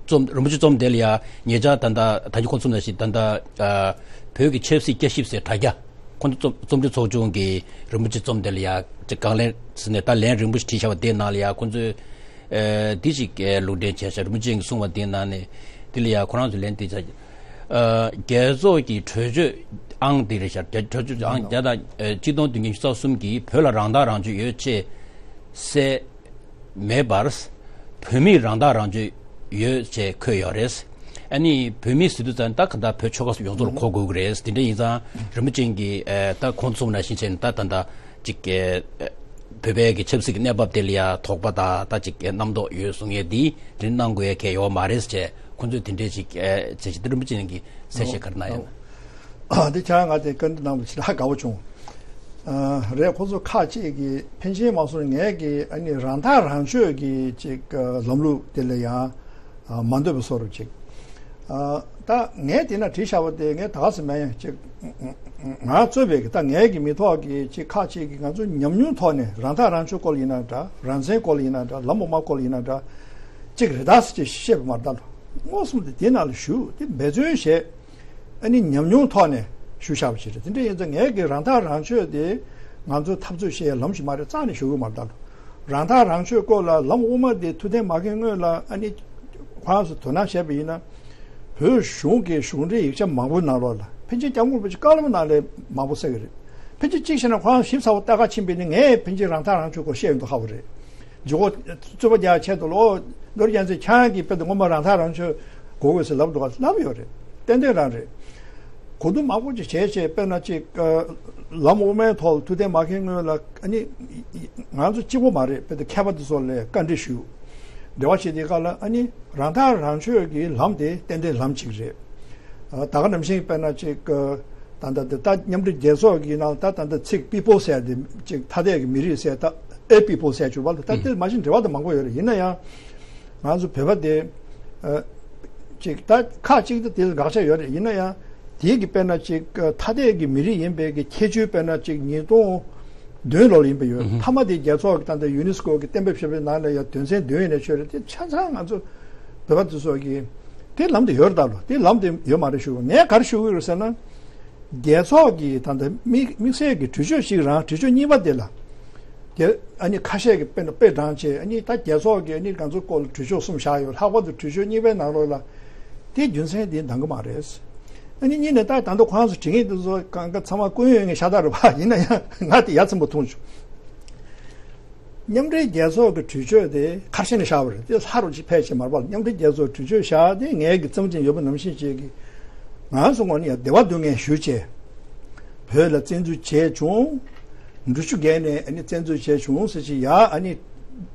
རྩོམ་རིན་པོ་ཆེ་རྩོམ་དེ་ལ་ཡ་ཉེ་ཆར་ད་ལྟ་ད་གིན་ཁོང་གསུངས་ནང་བཞིན་ད་ལྟ་ཨ་བོད་ཀྱི་ཆབ་སྲིད་བསྐྱར་ཞིབ་ཟེར་དྲ་རྒྱ། ཁོང་ཚོ་རྩོམ་རྩོམ་སྒྲིག་ཚོགས་ཆུང་གིས་རིན་པོ་ཆེ་རྩོམ་དེ་ལ་ཡ་ཅིག་དགག་ལན་ཟེར་ནས་ད་ལན་རིང་པོ་ཞིག་བྲིས་བཞག་པ་དེའི་ནང་ལ་ཡ་ཁོང་ཚོས་ཨ་འདི་ཞིག་ཨ་ལུང་འདྲེན་བྱས་ཤག་རིན་པོ་ཆེ་གིས་གསུངས་པ་དེའི་ནང་ནས་དེ་ལ་ཡ་ཁོ་རང་ཚོས་ལན་དེ་བྱས། ཨ་རྒྱལ་ཚོགས་ཀྱི་གྲོས་ཆོད་ཨང་དེ་རེད་ཤག་རྒྱ་གྲོས་ཆོད་ཨང་བརྒྱ་དང་ཨ་གཅིག་སྟོང་བདུན་བརྒྱ་ཉི་ཤུ་རྩ་གསུམ་གིས་བོད་ལ་རང་ཐག་རང་གཅོད་ཡོད་ཅེས་གསལ། མེད་པར། བོད་མིས་རང་ཐག་རང་གཅོད་ཡོད་ཅེས་འཁོད་ཡོད་རེད། ཨ་ནི་བོད་མི་ཟེར་དུས་ཙང་ད་ག་ད་བོད་ཆོལ་ཁ་ཡོངས་རྫོགས་ལ་གོ་དགོས་ཀྱི་རེད། དེ་འདྲ་ཡིན་ཙང་རིན་པོ་ཆེ་གིས་ཨ་ད་ཁོང་གསུངས་ནང་བཞིན་བྱས་ནས་ད་ད་ད་ཅིག་ཨ་བོད་པའི་གི་ཆབ་སྲིད་ཀྱི་གནས་བབ་དེ་ལ་ཡ་དོགས་པ་དང་ད་ཅིག་ཨ་རྣམ་རྟོག་ཡོད་གསུང་ཡས་འདི་དེ་གནང་དགོས་ཡ་གལ་ཡོད་མ་རེད་ཅེས་ཁོང་ཚོས་དེ་འདྲས་ཅིག་ཨ་བྱས་ཅིག་ད་རིན་པོ་ཆེ་གིས་གསལ་བཤད་ག་རེ་གནང་ཡོད་ན། ཨ་དེ་ཁྱེད་རང་ང་དེ་བཀའ་འདྲི་གནང་བ་ཞེ་དྲག་དགའ་པོ་བྱུང་། ཨ་རེད། ཁོ་ཚོ་ཁག་ཅིག་གིས་ཕན་ཆད་མ་སོང་ངས་ཀྱི་ཨ་ནི་རང་ཐག་རང་གཅོད་ཀྱི་ཅིག་ཨ་ལམ་ལུགས་དེ་ལ་ཡང་ཨ་མ་འདོད་པ་བཟོ་རུ་ཅིག་ཨ་ད་ངས་དེ་ན་བྲིས་བཞག་པ་དེ་ངས་ད་ག་ཟེར་མ་ཡིན་ཅིག་ང་གཙོས་པའི་གི་ད་ངས་ཀྱི་མི་ཐོག་གི་ཅིག་ཁག་ཅིག་གིས་ང་ཚོ་ཉམས་མྱོང་ཐོག་ནས་རང་ཐག་རང་གཅོད་སྐོར་ཡིན་ན་འདྲ། རང་བཙན་སྐོར་ཡིན་ན་འདྲ། ལམ་འོག་མ་སྐོར་ཡིན་ན་འདྲ། ཅིག་རེ་ད་ཟེར་ཅིག་བཤད་པ་མ་རེད་ད། དངོས་སུ་དེ་དེ་ནང་ལ་ཞུགས་དེ་འབད་བརྩོན་བྱས། ཨ་ནི་ཉམས་མྱོང་ཐོག་ནས་ཞུ་བཞག་པ་ཞིག་རེད། དེ་འདྲ་ཡིན་ཙང་ངས་ཀྱི་རང་ཐག་རང་གཅོད་དེ་ང་ཚོའི་འཐབ་རྩོད་བྱེད་ཡའི་ལམ་ཞིག་མ་རེད། རྩ་ནས་ཞུ་གི་མ་རེད་ད། རང་ཐག་རང་ཆོད་སྐོར་ལ་ལམ་དབུ་མ་དེ་ཐུགས་གཏན་མ་འཁེལ་སྔོན་ལ་ཨ་ནི་ཁོ་རང་ཚོ་དོ་སྣང་བྱས་པ་ཡིན་ན། བོད་གཞུང་གི་གཞུང་འབྲེལ་ཡིག་ཆ་མང་པོའི་ནང་ལོགས་ལ་པཎ་ཆེན་སྐྱབས་མགོན་རིན་པོ་ཆེ་བཀའ་སློབ་ནང་ལས་མང་པོ་གསལ་གི་རེད། ཕལ་ཆེར་གཅིག་བྱས་ན་ཁོ་རང་ཞིབ་ཚགས་པོ་ལྟ་ག་ཕྱིན་པ་ཡིན་ན་ངས་ཕལ་ཆེར་རང་ཐག་རང་ཆོད་སྐོར་བཤད་ཡོང་དུས་ཁག་པོ་རེད། ཇོ་བོ་རྩོད་པ་རྒྱག་ཆེད་དུ་ལོ་ལོར་རྒྱལ་མཚན་ཁྱེད་རང་གིས་དཔེ་དེ་སྔོན་མ་རང་ཐག་རང་ཆོད་དགོས་དགོས་ཟེར་ལབ་འདུག་ག་ལབ་ཡོད་རེད། ཏན་ཏན་རང་རེད། གོ་བསྡུར་མང་པོ་ཅིག་བྱས་བྱས་དཔེར་ན་ཅིག་ལམ་དབུ་མའི་ཐོག་ལ་ཐུགས་གཏན་མ་འཁེལ་སྔོན་ལ་ཨ་ནི་ང་ཚོ་གཅིག་པོ་མ་རེད། དཔེ་དེ་མཁས་པ་དེ་ཚོ་ལ་བཀའ་འདྲི་ཞུ། འབྲེལ་བ་བྱེད་དུས་སྐབས་ལ་ཨ་ནི་རང་ཐག་རང་ཆོད་ཀྱི་ལམ་དེ་ཏན་ཏན་ལམ་ཅིག་རེད། ད་ག་ནང་བཞིན་དཔེར་ན་ཅིག་ད་ལྟ་དེ་ད་མཉམ་འབྲེལ་རྒྱལ་ཚོགས་ཀྱི་ནང་ད་ད་ལྟ་ཚིག་people་ཟེར་དེ་ཅིག་ཐ་དད་ཀྱི་མི་རིགས་ཟེར་ད་a people་ཟེར་བྱུང་བ་ལ་ད་དེ་མ་གཞི་འབྲེལ་བ་དང་མང་པོ་ཡོད་རེད། ཡིན་ན་ཡང་ང་ཚོ་བོད་པ་དེ་ཅིག་ད་ཁག་ཅིག་ད་དེ་ལ་དགག་བྱ་ཡོད་རེད། ཡིན་ན་ཡང་དེའི་གི་དཔེར་ན་ཅིག་ཐ་དད་ཀྱི་མི་རིགས་ཡིན་པའི་གི་ཁྱད་ཆོས་དཔེར་ན་ཅིག་ཉིས་སྟོང་བདུན་ལོ་ལ་ཡིན་པ་ཡོད། མཐའ་མ་དེ་རྒྱལ་ཚོགས་ཀྱི་ད་ལྟ་ཡུ་ནེ་སི་ཀོ་གི་གཏན་འབེབས་བྱས་པའི་ནང་ལ་ཡང་དོན་ཚན་བདུན་ཡིན་ནའི་ཆོད་རེད། དེ་ཆ་ཚང་ང་ཚོ་བོད་པ་དེ་ཚོ་གི་དེ་ལམ་དེ་ཡོད་རེད་ད་ལོ། དེ་ལམ་དེ་ཡོད་མ་རེད་ཞུ། ངས་ག་རེ་ཞུ་གི་ཡོད་རེད་ཟེར་ན། རྒྱལ་ཚོགས་ཀྱི་ད་ལྟ་དམིགས་དམིགས་བསལ་གྱི་གྲོས་ཆོད་ཞིག་རང་གྲོས་ཆོད་གཉིས་པ་དེ་ལ། དེ་ཨ་ནི་ཁ་ཤས་ཀྱི་དཔེ་དཔེ་དྲངས་བྱས་ཨ་ནི་ད་རྒྱལ་ཚོགས་ཀྱི་ཨ་ནི་ང་ཚོ་སྐོར་ལ་གྲོས་ཆོད་གསུམ་བཞག་ཡོད། ལྷག་པར་དུ་གྲོས་ཆོད་གཉིས་པའི་ནང་ལོགས་ལ་དེ་རྒྱུ་མཚན་དེ་འདང་གི་མ་རེད། ཨ་ནི་གཉིས་ནས་ད་ད་ལྟ་ཁོ་རང་ཚོ་དྲི་ངེས་དེ་ཚོ་གང་ག་ཚང་མ་སྐུ་ཡོན་ངས་ཤ་སྟག་རེད་པ། ཡིན་ན་ཡང་ང་དེ་ཡ་མཚན་པོ་མཐོང་བྱུང་། མཉམ་འབྲེལ་རྒྱལ་ཚོགས་ཀྱི་གྲོས་ཆོད་དེ་ཁ་ཤས་ནས་བཞག་པ་རེད། དེ་ལྷ་རུ་ཅིག་ཕལ་ཆེར་མ་རེད་པ། མཉམ་འབྲེལ་རྒྱལ་ཚོགས་གྲོས་ཆོད་བཞག་དེ་ངས་ཀྱི་རྩོམ་ཅན་ཡོད་པ་ནང་བཞིན་བྱས་ཀྱི་ང་ཚོ་ངོས་ནས་ཡང་འདི་བ་སྡུག་བསྔལ་ཞུ་བྱས། བོད་ལ་བཙན་འཛུལ་བྱས་བྱུང་། འབྲུ་ཆུ་བརྒལ་ནས་ཨ་ནི་བཙན་འཛུལ་བྱས་བྱུང་ཟེར་ཅིག་ཡ་ཨ་ནི་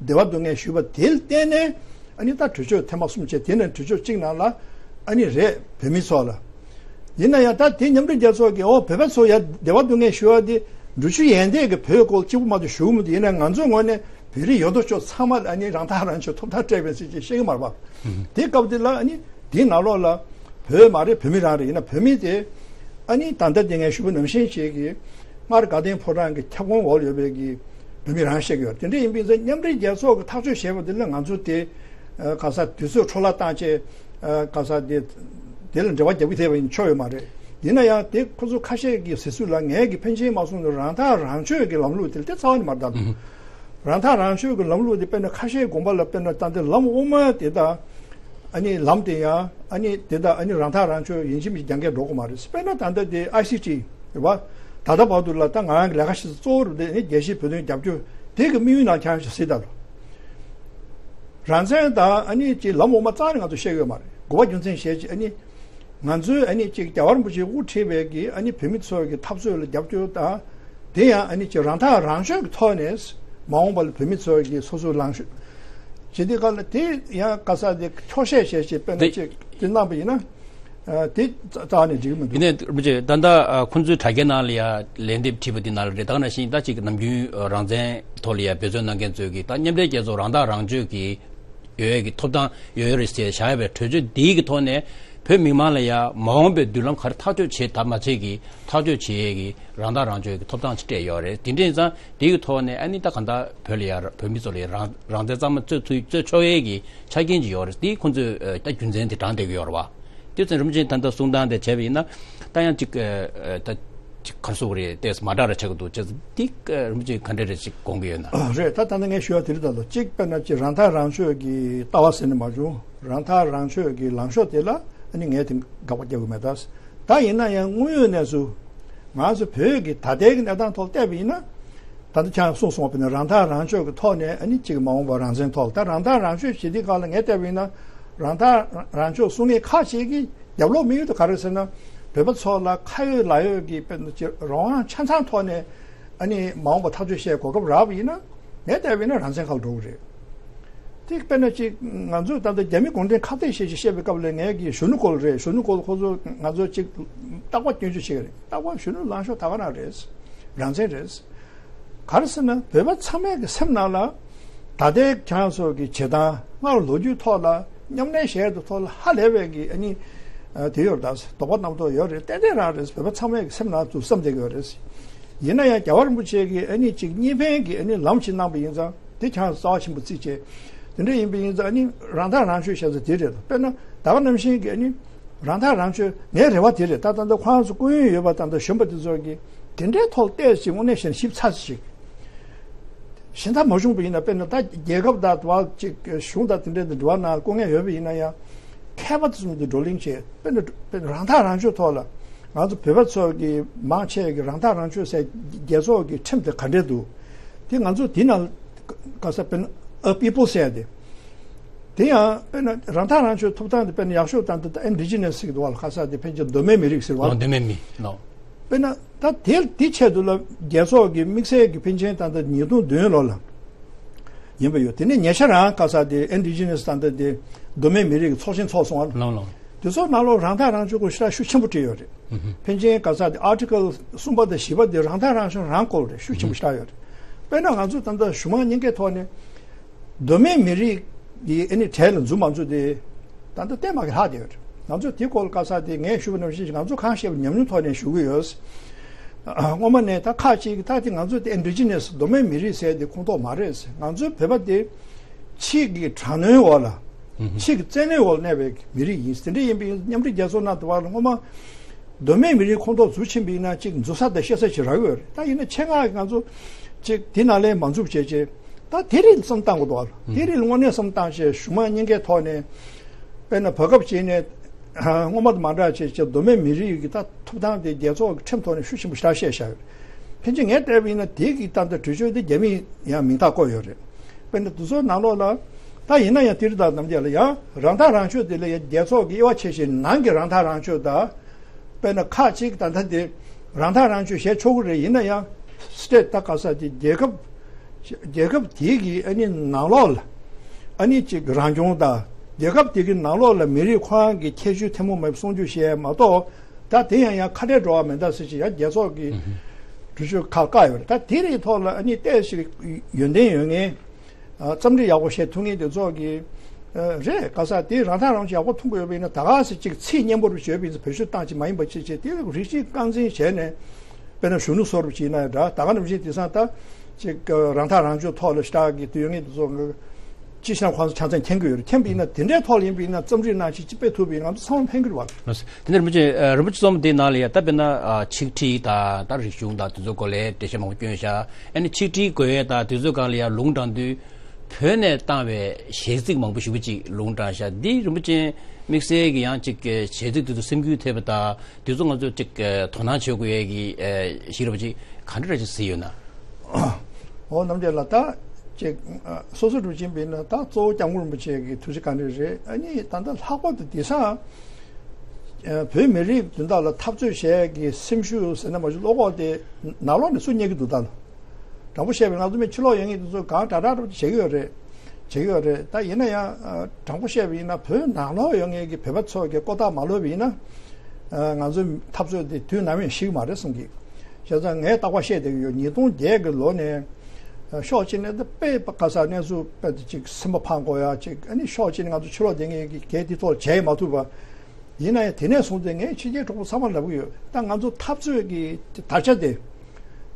འདི་བ་སྡུག་བསྔལ་ཞུས་པ་དེ་ལ་བརྟེན་ནས་ཨ་ནི་ད་གྲོས་ཆོད་ཐེངས་མ་གསུམ་བྱས། དེ་ནས་གྲོས་ཆོད་གཅིག་ནང་ལ་ཨ་ནི་རེད་བོད་མི་ཚོ་ལ། ཡིན་ན་ཡང་ད་དེ་མཉམ་འབྲེལ་རྒྱལ་ཚོགས་ཀྱིས་ཨོ་བོད་པ་ཚོ་ཡ་འདི་བ་སྡུག་བསྔལ་ཞུ་བ་དེ་འབྲུ་ཆུ་ཡན་ཏན་གྱི་བོད་སྐོར་གཅིག་པུ་མ་གཏོགས་ཞུ་གི་མི་འདུག་ཡིན་ན་ང་ཚོའི་ངོས་ནས་བོད་རིགས་ཡོད་དོ་ཅོག་ཚང་མ་ལ་ཨ་ནི་རང་ཐག་རང་ཆོད་ཐོབ་ཐང་སྤྲད་པའི་ཚིག་ཅིག་བཤད་གི་མ་རེད་པ། དེ་སྐབས་དེ་ལ་ཨ་ནི་དེའི་ནང་ལོགས་ལ་བོད་མ་རེད་བོད་མི་རང་རེད། ཡིན་ན་བོད་མི་དེ་ཨ་ནི་ད་ལྟ་དེ་ངས་ཞུ་བ་ནང་བཞིན་བྱས་ཀྱི་སྔར་དགའ་ལྡན་ཕོ་བྲང་གི་ཁྱབ་ཁོངས་འོག་ཡོད་པའི་གི་བོད་མི་རང་བཤད་ཀྱི་ཡོད། དེ་འདྲ་ཡིན་པའི་ཚེ་མཉམ་འབྲེལ་རྒྱལ་ཚོགས་ཀྱི་ཐག་གཅོད་བྱས་པ་དེ་ལ་ང་ཚོ་དེ་ག་ས་དུས་ཚོད་འཕྲོ་བརླག་བཏང་བྱས་ག་ས་དེ་དེ་ལ་འབྲེལ་བ་རྒྱབ་ཀྱི་ཐེབས་པ་ཡིན་ཆོག་ཡོད་མ་རེད། ཡིན་ན་ཡང་དེ་ཁོ་ཚོ་ཁ་ཤས་ཀྱི་ཟེར་ཚུལ་ལ་ངས་ཀྱི་ཕན་ཆད་མ་གསུངས་ཏེ་རང་ཐག་རང་གཅོད་ཀྱི་ལམ་ལུགས་དེ་ལ་དེ་རྩ་བ་ནས་མ་བདམས། རང་ཐག་རང་གཅོད་ཀྱི་ལམ་ལུགས་དེ་དཔེར་ན་ཁ་ཤས་དགོངས་པ་ལ་དཔེར་ན་ད་ལྟ་ལམ་དབུ་མ་དེ་དང་ཨ་ནི་ལམ་དེ་ཡང་ཨ་ནི་དེ་དང་ཨ་ནི་རང་ཐག་རང་གཅོད་ཡིན་གཅིག་མིན་གཅིག་རྒྱབ་འགལ་འགྲོ་གི་མ་རེད། དཔེར་ན་ད་ལྟ་དེ་ཨའི་སི་ཊི་རེད་པ། ད་ལྟ་བར་དུ་ལ་ད་ང་རང་གི་ལས་ཀ་ཞིག་གཙོ་བོ་རུ་དེ་ནི་རྒྱལ་སྤྱིའི་བོད་དོན་རྒྱབ་སྐྱོར་དེ་གི་དམིགས་ཡུལ་ནང་ཁྱང་ཞིག་གཟིགས་ད་རུ། རང་བཙན་དང་ཨ་ནི་ཅིག་ལམ་དབུ་མ་རྩ་ནས་ང་ཚོ་བཤད་ཡོད་མ་རེད། དགོས་པ་རྒྱུ་མཚན་བཤད་ཅིག་ཨ་ནི་ང་ཚོའི་ཨ་ནི་ཅིག་རྒྱལ་བ་རིན་པོ་ཆེས་དབུ་ཁྲིད་པའི་གི་ཨ་ནི་བོད་མི་ཚོ་གི་འཐབ་རྩོད་ལ་རྒྱབ་སྐྱོར་དང་དེ་ཡང་ཨ་ནི་ཅིག་རང་ཐག་རང་གཅོད་ཀྱི་ཐོག་ནས་མ་འོངས་པ་ལ་བོད་མི་ཚོ་གི་སོ་སོའི་ལངས་ཕྱོགས་བྱེད་དུས་སྐབས་ལ་དེ་ཡང་ག་ས་དེ་འཁྱོག་བཤད་བྱས་ཅིག་དཔེར་ན་ཅིག་དེ་གནང་པ་ཡིན་ན། ཨ་དེ་རྩ་རྩ་ནས་འགྲིག་གི་མི་འདུག་ཡིན་ནའི་རིན་པོ་ཆེ་ད་ལྟ་ཨ་ཁོང་ཚོའི་དྲ་རྒྱའི་ནང་ལ་ཡ་ལན་འདེབས་བྲིས་པ་འདི་ནང་ལ་རེད། ད་ག་ནང་བཞིན་ད་ཅིག་ནམ་རྒྱུན་རང་བཙན་ཐོག་ལ་ཡ་འབད་བརྩོན་གནང་མཁན་ཚོས་ཀྱིས་ད་མཉམ་འབྲེལ་རྒྱལ་ཚོགས་རང་ཐག་རང་གཅོད་ཀྱི་ཡོད་ཡས་ཀྱི་ཐོབ་ཐང་ཡོད་ཡོད་རེད་ཟེར་བཞག་ཡོད་པའི་གྲོས་ཆོད་འདིའི་གི་ཐོག་ནས་བོད་མི་མང་ལ་ཡ་མ་འོངས་པའི་མདུན་ལམ་ག་རེ་ཐག་གཅོད་བྱེད་ཐབས་མ་བྱེད་ཀྱི་ཐག་གཅོད་བྱེད་ཡས་ཀྱི་རང་ཐག་རང་གཅོད་ཀྱི་ཐོབ་ཐང་ཅིག་སྤྲད་ཡོད་རེད། དེ་འདྲ་ཡིན་ཙང་འདིའི་གི་ཐོག་ནས་ཨ་ནི་ད་གང་ལྟར་བོད་ལ་ཡ་བོད་མི་ཚོ་ལ་ཡ་རང་རང་བཙན་གཙང་མ་རྩོད་ཐུབ་རྩོད་ཆོག་ཡས་ཀྱི་ཆ་རྐྱེན་ཅིག་ཡོད་རེད། དེ་ཁོང་ཚོས་ཨ་ད་རྒྱུ་མཚན་དེ་དྲངས་བསྡད་ཀྱི་ཡོད་རེད་བ། དེ་ཚོ་རིན་པོ་ཆེ་ད་ལྟ་གསུང་སྟངས་དེ་བྱས་པ་ཡིན་ན་ད་ཡང་ཅིག་ཨ་ད་ཅིག་ག་རེ་ཟེར་དགོས་རེད། ཏོག་ཙམ་མ་འདྲ་ར་ཆགས་ཀྱི་འདུག་ཅེས་འདི་ཨ་རིན་པོ་ཆེ་ག་འདྲ་རེ་ཅིག་དགོངས་ཀྱི་ཡོད་ན། ཨ་རེད། ད་ད་ནི་ངས་ཞུ་བ་དེ་རེད། ད་ལོ་གཅིག་དཔེར་ན་ཅིག་རང་ཐག་རང་གཅོད་ཀྱི་ལྟ་བ་ཟེར་ནས་མ་བྱུང་། རང་ཐག་རང་གཅོད་ཀྱི་ལངས་ཕྱོགས་དེ་ལ་ཨ་ནི་ངས་དེ་དགག་པ་རྒྱག་གི་མེད། ད་ད་ཡིན་ན་ཡང་དངོས་ཡོད་གནས་ཚུལ་ང་ཚོ་བོད་ཀྱི་ད་ལྟའི་གི་གནས་སྟངས་ཐོག་བལྟས་པ་ཡིན་ན། ད་ལྟ་ཁྱེད་རང་གསུངས་སོང་བ་ན་རང་ཐག་རང་གཅོད་ཀྱི་ཐོག་ནས་ཨ་ནི་གཅིག་མ་འོངས་པ་རང་བཙན་ཐོག་ལ་ད་རང་ཐག་རང་གཅོད་བྱེད་དུས་སྒང་ལ་ངས་བལྟས་པ་ཡིན་ན་རང་ཐག་རང་གཅོད་གསུང་མཁན་ཁག་ཅིག་གིས་རྒྱབ་ལོགས་དམིགས་ཡུལ་དེ་ག་རེ་ཟེར་ན། བོད་པ་ཚོ་ལ་ཁ་ཡོད་ལག་ཡོད་ཀྱི་དཔེར་ན་ཅིག་རང་དབང་ཆ་ཚང་ཐོག་ནས་ཨ་ནི་མ་འོངས་པ་ཐག་གཅོད་བྱེད་གོ་སྐབས་རག་པ་ཡིན་ན་ངས་བལྟས་པ་ཡིན་ན་རང་བཙན་ཁ་ལ་འགྲོ་གི་རེད། དེ་དཔེར་ན་ཅིག་ང་ཚོས་ད་ལྟ་རྒྱ་མི་གུང་ཁྲན་ཁ་གཏད་བྱེད་ཅིག་བཤད་པའི་སྐབས་ལ་ངས་ཀྱི་གཞོན་ནུ་སྐོར་རེད། གཞོན་ནུ་སྐོར་ཁོ་ཚོ་ང་ཚོ་ཅིག་རྟག་པར་སྐྱོན་བརྗོད་བྱེད་ཀྱི་རེད། རྟག་པར་གཞོན་ནུ་ལངས་ཕྱོགས་ད་ག་རང་རེད། རང་བཙན་རེད། ག་རེ་ཟེར་ན་བོད་པ་ཚང་མའི་གི་སེམས་ནང་ལ་ད་ལྟའི་ཁྱེད་རང་ཚོ་གི་བྱེད་སྟངས་སྔར་ལོ་རྒྱུས་ཐོག་ལ་མཉམ་གནས་བྱས་ཡོད་ཐོག་ལ་ཧ་ལས་པའི་གི་ཨ་ནི་དེ་ཡོད་རེད། ད་དོགས་པ་རྣམ་རྟོག་ཡོད་རེད། ཏན་ཏན་རང་རེད། བོད་པ་ཚང་མའི་གི་སེམས་ནང་དུ་བསམ་བསྡད་ཀྱི་ཡོད་རེད། ཡིན་ན་ཡང་རྒྱལ་བ་རིན་པོ་ཆེ་གི་ཨ་ནི་ཅིག་གཉིས་ཕན་གི་ཨ་ནི་ལམ་ཞིག་གནང་པ་ཡིན་ཙང་དེ་ཁྱེད་རང་ཚོ་རྩ་བ་ཆེན་པོ་བརྩིས་བྱས། དེ་འདྲ་ཡིན་པ་ཡིན་ཙང་ཨ་ནི་རང་ཐག་རང་གཅོད་བྱས་ཙང་དེ་རེད། དཔེར་ན་ད་ག་ནང་བཞིན་གི་ཨ་ནི་རང་ཐག་རང་གཅོད་ངའི་རེ་བ་དེ་རེད། ད་ད་ལྟ་ཁོ་རང་ཚོ་སྐུ་ཡོན་ཡོད་པ་ད་ལྟ་གཞོན་པ་དེ་ཚོ་གི་དེ་འདྲའི་ཐོག་ལ་བལྟས་ཤིག་དངོས་གནས་བཤད་ན་ཞིབ་ཚགས་ཤིག་ གཞན་དག་མ་བྱུང་བ་ཡིན་ན། དཔེར་ན་ད་རྒྱལ་ཁབ་དང་དུ་བ་ཅིག་གཞུང་དང་དེ་འདྲའི་འདི་འགྲོ་བ་ན་སྐུ་ངལ་ཡོད་པ་ཡིན་ན་ཡང་། མཁས་པ་དེ་ཚོ་འདི་བགྲོ་གླེང་བྱས། དཔེར་ན་དཔེར་ན་རང་ཐག་རང་གཅོད་ཐོག་ལ་ང་ཚོ་བོད་པ་ཚོ་གི་མང་ཆེ་གི་རང་ཐག་རང་གཅོད་ཟེར་རྒྱལ་ཚོགས་ཀྱི་ཁྲིམས་དེ་ག་འདྲས་འདུག་དེ་ང་ཚོ་དེ་ནང་ག་ས་དཔེར་ན་ཨ་པི་པོ་ཟེར་དེ། དེ་ཡང་དཔེར་ན་རང་ཐག་རང་གཅོད་ཐོབ་ཐང་དེ་དཔེར་ན་ཡག་ཤོས་དང་དེ་ཨིན་ཌི་ཇི་ནེ་སི་ཟེར་གི་འདུག་བ། ག་ས་དེ་ཕན་ཆད་གདོད་མའི་མི་རིགས་ཟེར་བ། ཨོ་གདོད་མའི་མི་ནོ། དཔེར་ན་ད་དེ་དེ་ཆེད་དུ་ལ་རྒྱལ་ཚོགས་ཀྱི་དམིགས་བསལ་གྱི་ཕན་ཆད་ད་ལྟ་ཉིས་སྟོང་བདུན་ལོ་ལ་ཡིན་པ་ཡོད། དེ་ནས་ཉེ་ཆར་རང་ག་ས་དེ་ཨིན་ཌི་ཇི་ནེ་སི་ད་ལྟ་དེ་གདོད་མའི་མི་རིགས་ཀྱི་ཚོགས་ཆེན་ཚོགས་སོང་བ། ལོང་ལོང་། དེ་ཚོ་ནང་ལོགས་རང་ཐག་རང་གཅོད་སྐོར་ཞེ་དྲག་ཤུགས་ཆེན་པོ་བྲིས་ཡོད་རེད། ཕན་ཆད་ག་ས་དེ་ཨར་ཊི་ཀལ་གསུམ་པ་དང་བཞི་པ་དེ་རང་ཐག་རང་གཅོད་རང་སྐོར་རེད། ཤུགས་ཆེན་པོ་ཞེ་དྲག་ཡོད་རེད། དཔེར་ན་ང་ཚོ་ད་ལྟ་གཞུང་མང་གཉིས་ཀའི་ཐོག་ནས། གདོད་མའི་མི་རིགས་ཀྱི་ཨ་ནི་གྲས་ལ་འཛུལ་མ་འཛུལ་དེ་ད་ལྟ་བལྟས་མ་གི་ལྷག་བསྡད་ཡོད་རེད། ང་ཚོས་དེ་སྐོར་ལ་ག་ས་དེ་ངས་ཞུ་བ་ནང་བཞིན་ང་ཚོ་གང་བཤད་པ་ཉམས་མྱོང་ཐོག་ནས་ཞུ་གི་ཡོད། སྔོན་མ་ནས་ད་ཁག་ཅིག་ད་དེ་ང་ཚོ་དེ་ཨིན་ཌི་ཇི་ནེ་སི་གདོད་མའི་མི་རིགས་ཟེར་དེ་ཁོངས་གཏོགས་མ་རེད། ང་ཚོའི་བོད་པ་དེ་ཕྱིས་ཀྱི་དྲག་གནོན་འོག་ལ་ཕྱིས་ཀྱི་བཙན་གནོན་འོག་ལ་གནས་པའི་མི་རིགས་ཡིན། དེ་འདྲ་ཡིན་པའི་མཉམ་འབྲེལ་རྒྱལ་ཚོགས་ནང་དུ་བ་ལ་སྔོན་མ། གདོད་མའི་མི་རིགས་ཁོངས་གཏོགས་འཛུལ་ཕྱིན་པ་ཡིན་ན་གཅིག་འཛུལ་ས་དང་བཤད་ས་ཅིག་རག་ཡོད་རེད། ད་ཡིན་ན་ཆེད་མངགས་ཀྱིས་ང་ཚོ་གཅིག་དེ་ནང་ལ་མ་འཛུལ་བྱས་བྱས། ད་དེ་རིགས་བསམ་བཏང་དགོས་འདུག་བ། དེ་རིགས་ལ་དངོས་གནས་བསམ་བཏང་བྱས་གཞུང་མང་གཉིས་ཀའི་ཐོག་ནས། དཔེར་ན་བར་སྐབས་ཅིག་ནས་སྔོན་མ་དང་མ་འདྲ་བྱས་བྱས་གདོད་མའི་མི་རིགས་ཀྱི་ད་ཐོབ་ཐང་དེ་རྒྱལ་ཚོགས་ཀྱི་ཁྲིམས་ཐོག་ནས་ཤུགས་ཆེན་པོ་ཞེ་དྲག་བཤད་བཞག་ཡོད། ཕན་ཆད་ངས་བལྟས་པ་ཡིན་ན་དེ་གི་ད་ལྟ་གྲོས་ཆོད་དེ་རྒྱ་མིས་ཡང་མིང་རྟགས་བཀོད་ཡོད་རེད། དཔེར་ན་དེ་ཚོའི་ནང་ལོགས་ལ། ད་ཡིན་ན་ཡང་དེ་རིགས་དང་ནམ་རྒྱུན་ལ་ཡང་རང་ཐག་རང་གཅོད་དེ་ལ་ཡང་རྒྱལ་ཚོགས་ཀྱི་དབྱེ་བ་ཕྱེ་བཞིན་ནང་གི་རང་ཐག་རང་གཅོད་དང་། དཔེར་ན་ཁག་ཅིག་ད་ལྟ་དེ་རང་ཐག་རང་གཅོད་བྱས་ཆོག་གི་རེད། ཡིན་ན་ཡང་སི་ཊེ་ཊི་ད་ག་ས་དེ་རྒྱལ་ཁབ་རྒྱལ་ཁབ་དེ་གི་ཨ་ནི་ནང་ལོགས་ལ་ཨ་ནི་ཅིག་རང་སྐྱོང་དང་རྒྱལ་ཁབ་དེ་གི་ནང་ལོགས་ལ་མི་རིགས་ཁོ་རང་གི་ཁྱད་ཆོས་ཐུན་མོང་མ་ཡིན་པ་སྲུང་སྐྱོབ་བྱས་མ་གཏོགས། ད་དེ་ཡང་ཡང་ཁ་བྲལ་འགྲོ་བ་མེད་ད་ཟེར་ཅིག་ཡང་རྒྱལ་ཚོགས་ཀྱི་གྲོས་ཆོད་ཁག་བཀག་ཡོད་རེད། ད་དེ་རིགས་ཐོག་ལ་ཨ་ནི་ཏོག་ཙམ་ཡོན་ཏན་ཡོད་མཁན། ཨ། རྩོམ་རིག་ཡག་པོ་བཤད་ཐུབ་མཁན་དེ་ཚོ་གི། ཨ། རེད། ག་ས་དེ་རང་ཐག་རང་གཅོད་ཡག་པོ་མཐོང་གི་ཡོད་པ་ཡིན་ན། ད་ག་སེ་གཅིག་ཚིག་སྙན་པོ་རུ་བརྗོད་པ་ཡིན་ཙང་བེད་སྤྱོད་བཏང་ཅིག་མ་ཡིན་པ་ཅིག་བྱས། དེ་རིགས་གཅིག་རྐང་འཛིན་བྱས་ནས། དཔེར་ན་གཞོན་ནུ་སོགས་རུ་བྱས་ན་ཡང་འདྲ། ད་ག་ནང་བཞིན་དེང་སང་ད་གཅིག་རང་ཐག་རང་གཅོད་ཐོག་ལ་ཞེ་དྲག་གི་དུས་ཡོད་མཁན་དེ་ཚོ་གི་ཅི་ཞིག་ཁོང་ཚོ་ཆ་ཚང་མཁྱེན་གི་ཡོད་རེད། མཁྱེན་པ་ཡིན་ན་དེ་འདྲའི་ཐོག་ལ་ཡིན་པ་ཡིན་ན་རྩོམ་རིག་ནང་བཞིན་ཅིག་སྤེལ་ཐུབ་པ་ཡིན་ན་ང་ཚོ་ཚང་མ་ཕན་གི་རེད་བ། ལགས་སོ། དེ་ནས་རིན་པོ་ཆེ། ཨ། རིན་པོ་ཆེ་རྩོམ་འདིའི་ནང་ལ་ཡ་ད་དཔེར་ན། ཨ། ཆིག་ཁྲི་དང་ད་རིག་གཞུང་དང་དེ་ཚོའི་སྐོར་ལ་འགྲེལ་བཤད་མང་པོ་བསྐྱོན་བཞག་ཨ་ནི་ཆིག་ཁྲིའི་དགོས་ཡས་དང་དེ་ཚོའི་སྒང་ལ་ཡ་ལུང་དྲངས་དུས། བོད་ནས་བཏང་བའི་གཞས་ཚིག་མང་པོ་ཞེ་པོ་ཅིག་ལུང་དྲངས་བཞག་འདི་རིན་པོ་ཆེ་དམིགས་བསལ་གྱི་ཡང་ཅིག་གཞས་ཚིག་དེ་ཚོ་སེམས་འགུལ་ཐེབས་པ་དང་དེ་ཚོ་ང་ཚོས་ཅིག་དོ་སྣང་བྱེད་དགོས་ཡས་ཀྱི་ཞིག་རེད་པ། ཅིག་ག་འདྲ་རེད་ཅིག་གཟིགས་ཡོད་ན། འོ། རྣམ་རྒྱལ་ལགས། ད་ཅིག་སོ་སོ་སྒྲུབ་ཀྱིན་པ་ཡིན་ན་ད་གཙོ་བོ་སྐྱབས་མགོན་རིན་པོ་ཆེ་གི་ཐུགས་རྗེ་བཀའ་དྲིན་རེད། ཨ་ནི་ད་ལྟ་ལྷག་པར་དུ་དེང་སང་བོད་མི་རིགས་དོན་དག་ལ་འཐབ་རྩོད་བྱེད་ཡས་ཀྱི་སེམས་ཤུགས་ཟེར་ན་མ་གཞི་བློ་ཁོག་དེ་ནང་ལོགས་ནས་སུ་རྙེད་ཀྱི་འདུག་ད་ལོ། དྲང་པོ་བཤད་པའི་ང་ཚོ་མི་ཕྱི་ལོགས་ཡོད་མཁན་དེ་ཚོ་གང་དྲག་དྲག་བྱེད་ཀྱི་ཡོད་རེད། བྱེད་ཀྱི་ཡོད་རེད། ད་ཡིན་ན་ཡང་དྲང་པོ་བཤད་པ་ཡིན་ན་བོད་ནང་ལོགས་ཡོད་མཁན་གྱི་བོད་པ་ཚོ་གི་ལྐོག་ཐག་མ་ལོག་པ་ཡིན་ན། ང་ཚོའི་འཐབ་རྩོད་དེ་དུས་ནམ་ཡང་ཞིག་མ་རེད་བསམ་གི། བྱས་ཙང་ངས་རྟག་པར་བཤད་བསྡད་ཀྱི་ཡོད། ཉིས་སྟོང་བརྒྱད་ཀྱི་ལོ་ནས་ཕྱོགས་གཅིག་ནས་ད་དཔེ་ག་ས་གནས་ཚུལ་དཔེ་དེ་ཅིག་སེམས་པ་ཕམ་དགོས་ཡ་ཅིག་ཨ་ནི་ཕྱོགས་གཅིག་ནས་ང་ཚོ་ཕྱི་ལོགས་བསྡད་མཁན་གྱི་གལ་དེ་ཐོག་བྱས་མ་ཐུབ་པ། ཡིན་ན་ཡང་དེ་ནས་བཟུང་སྟེ་ངས་ཕྱི་རྒྱལ་གྲོགས་པོ་ཚང་མར་ལབ་ཀྱི་ཡོད། ད་ང་ཚོ་འཐབ་རྩོད་ཀྱི་དར་ཆ་དེ་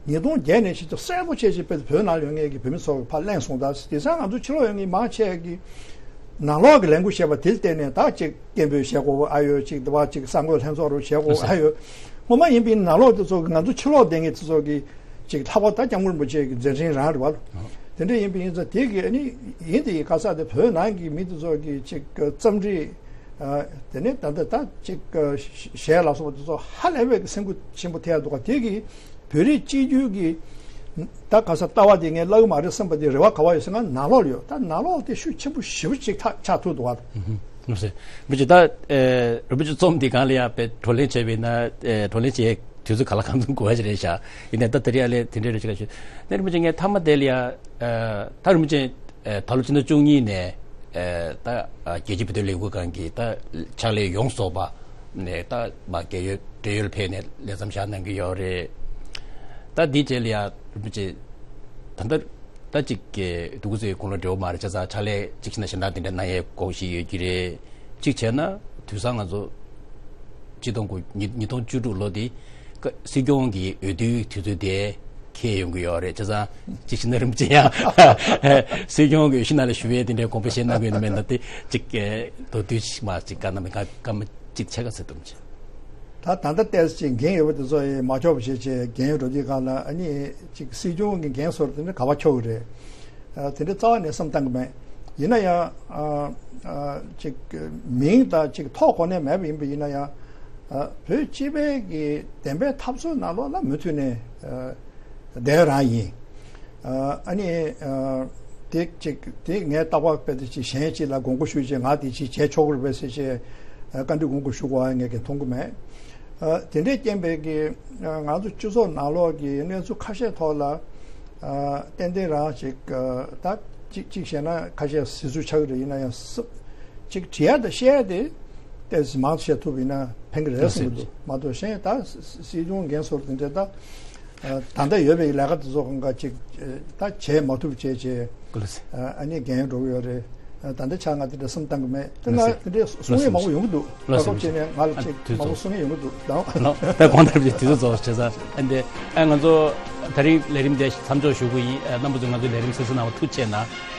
ཉིས་སྟོང་བརྒྱད་ནས་ཕྱིན་ཆད་གསལ་པོ་བྱས་བྱས་དཔེ་བོད་ནང་ཡོད་མཁན་གྱི་བོད་མི་ཚོ་ཕར་གླེང་སོང་། ད་དེང་སང་ང་ཚོ་ཕྱི་ལོགས་ཡོད་མཁན་མང་ཆེ་གིས་ནང་ལོགས་ཀྱི་ལས་འགུལ་བྱས་པ་དེ་ལ་བརྟེན་ནས་ད་ཅིག་སྐད་འབོད་བྱེད་དགོས་ཨ་ཡོད། ཅིག་དེ་བ་ཅིག་གསར་འགོད་ལྷན་ཚོགས་རུ་བྱེད་དགོས་ཨ་ཡོད། སྔོན་མ་ཡིན་པའི་ནང་ལོགས་དེ་ཚོ་གི་ང་ཚོ་ཕྱི་ལོགས་བསྡད་མཁན་དེ་ཚོ་གི་ཅིག་ལྷག་པར་ད་སྐྱབས་མགོན་རིན་པོ་ཆེ་གི་མཛད་འཕྲིན་རང་རེད་བ། དེ་འདྲ་ཡིན་པ་ཡིན་ཙང་དེ་གི་ཨ་ནི་ཡིན་དེ་ཡིན་ག་ས་དེ་བོད་ནང་གི་མི་དེ་ཚོ་གི་ཅིག་རྩོམ་རིག་དེ་ནས་ད་ལྟ་ད་ཅིག་གཞས་ལ་སོགས་པ་དེ་ཚོ་ཧ་ལས་པའི་སེམས་འགུལ་ཆེན་པོ་ཐེབས་འདུག་ག་དེ་གིས་བོད་རིགས་སྤྱི་རྒྱུད་ཀྱི་ད་ག་ས་ལྟ་བ་དེ་ངས་བརླག་གི་མ་རེད་བསམ་པ་དེ་རེ་བ་ག་བ་ཡོད་ཟེར་ན་ནང་ལོགས་ལ་ཡོད། ད་ནང་ལོགས་དེ་ཤུགས་ཆེན་པོ་ཞེ་པོ་ཅིག་ཐག་ཆགས་ཐུབ་འདུག་ག་ནོར་སྲིད་རིན་པོ་ཆེ། ད་རིན་པོ་ཆེ་རྩོམ་འདི་སྒང་ལ་ཡང་དཔེ་བགྲོ་གླེང་བྱས་པ་ཡིན་ན་བགྲོ་གླེང་བྱེད་དུས་ཚོད་ག་ལ་གང་འཚམ་དགོས་པ་ཞིག་རེད་ཤག་ཡིན་ནའི་ད་དེ་རིང་ཨ་ལས་དེ་འདྲའི་རེ་ཞིག་ལ་ཞུ། ནས་རིན་པོ་ཆེ་ངས་མཐའ་མ་དེ་ལ་ཡང་ད་རིན་པོ་ཆེ། ད་ལོ་ཕྱི་ཟླ་བཅུ་གཉིས་ནས་ད་རྒྱལ་སྤྱིའི་བོད་དོན་ལས་འགུལ་ཁང་གི་ད་ཕྱག་ལས་ཡོངས་རྫོགས་པ་ནས་ད་མ་རྒས་ཡོལ་བགྲེས་ཡོལ་ཕེབས་ནས་ལས་མཚམས་བཞག་གནང་གི་ཡོད་རེད། ད་འདིའི་རྗེས་ལ་ཡང་རིན་པོ་ཆེ་ད་ལྟ་ད་ཅིག་གི་འདུག་གི་ཟེར་དགུང་ལོ་བགྲེས་པོ་མ་རེད། བྱས་ཙང་ཕྱག་ལས་ཅིག་བྱས་ན་གཞན་དག་དེ་འདྲ་གནང་ཡས་དགོངས་བཞེས་ཡོད་ཀྱི་རེད། གཅིག་བྱས་ན་དུས་སང་ང་ཚོ་ཆིག་སྟོང་དགུ་ཉིས་ཉིས་སྟོང་བཅུ་དྲུག་ལོ་དེ་ཀ་སྲིད་སྐྱོང་གི་འོས་བསྡུའི་དུས་ཚོད་དེ་འཁེལ་ཡོང་གི་ཡོད་རེད། བྱས་ཙང་གཅིག་བྱས་ན་རིན་པོ་ཆེ་ཡང་སྲིད་སྐྱོང་གི་འོས་གཞི་ནང་ལ་ཞུགས་པའི་དེ་འདྲའི་དགོངས་པ་བཞེས་གནང་གི་ཡོད་ན་མེད་ན་དེ་གཅིག་མདོར་བསྡུས་ཤིག་མ་གཅིག་བཀའ་གནང་མི་བཀའ་བཀའ་མ་གཅིག་ཆ་ག་ཚོད་འདུག་མི་ཆེ། ད་ད་ལྟ་ཏོག་ཙམ་ཅིག་འགན་ཡོད་པ་དེ་ཚོ་ཡིས་མ་ཆོག་པ་བྱས་བྱས་འགན་འགྲོ་དུས་སྒང་ལ་ཨ་ནི་ཅིག་སྲིད་སྐྱོང་གི་འགན་ཟེར་དེ་འདྲ་ག་པར་ཆོག་གི་རེད། ཨ། དེ་འདྲ་རྩ་བ་ནས་བསམ་བཏང་གི་མེད། ཡིན་ན་ཡང་ཨ་ཨ་ཅིག་མིང་དང་ཅིག་ཐོག་གོ་གནས་མེད་པ་ཡིན་པ་ཡིན་ན་ཡང་། ཨ། བོད་སྤྱི་པའི་གི་བདེན་པའི་འཐབ་རྩོད་ནང་ལོགས་ལ་མུ་མཐུད་ནས་ཨ་བསྡད་རང་ཡིན། ཨ་ནི་ཨ་དེ་ཅིག་དེ་ངས་རྟག་པར་དཔེ་དེ་ཅིག་གཞན་ཅིག་ལ་དགོངས་སྐོར་ཞུས་བྱས་ང་དེ་ཅིག་བྱས་ཆོག་གི་རེད་པས་ཟེར་བྱས་ཨ་བཀའ་འདྲི་དགོངས་སྐོར་ཞུ་དགོས་པ་ངས་ཀྱང་མཐོང་གི་མེད། ཨ། དེ་འདྲའི་རྐྱེན་པས་ཀྱི་ཨ་ང་ཚོ་སྤྱི་ཚོགས་ནང་ལོགས་ཀྱི་གནས་ཚུལ་ཁ་ཤས་ཐོག་ལ་ཨ་ཏན་ཏན་རང་ཅིག་ཨ་ད་ཅིག་ཅིག་བཤད་ན་ཁ་ཤས་ཟེར་ཚུལ་ཆགས་ཀྱི་རེད། ཡིན་ན་ཡང་ཅིག་དྲི་ཡ་དང་བཤད་ཡ་དེ་ཏོག་ཙམ་མང་དུ་བཤད་ཐུབ་པ་ཡིན་ན་ཕན་གྱི་རེད་བསམ་གྱི་འདུག། མ་གཏོགས་གཞན་ད་སྲིད་སྐྱོང་འགན་ཟེར་དེ་འདྲ་ད། ཨ། ད་ལྟ་ཡོད་པའི་ལས་ཀ་དེ་ཚོ་གང་ག་ཅིག་ཨ་ད་བྱས་མ་ཐུབ་བྱས་བྱས། ལགས་སོ། ཨ་ནི་འགན་འགྲོ་གི་ཡོད་རེད། ཨ། ད་ལྟ་ཆ་ང་དེ་འདྲ་བསམ་བཏང་གི་མེད། དེ་ལགས་སོ། ང་དེ་འདྲའི་གསུང་ཡས་མང་པོ་ཡོང་གི་འདུག། ལགས་སོ། སྐབས་བྱས་ནས་ང་ལ་ཅིག་མང་པོ་གསུང་ཡས་ཡོང་གི་འདུག། ད་ལགས། ད་གོང་ལྟར་གྱི་དུས་ཚོད་རྫོགས་བྱས་ཙང་ཨ་འདི་ཨ་ང་ཚོ་དེ་རིང་ལས་རིམ་དེ་མཚམས་འཇོག་ཞུ་གི་ཡིན། ཨ། རྣམ་པ་ཚོས་ང་ཚོའི་ལས་རིམ་གསན་གཟིགས་གནང་བར་ཐུགས་རྗེ་གནང་།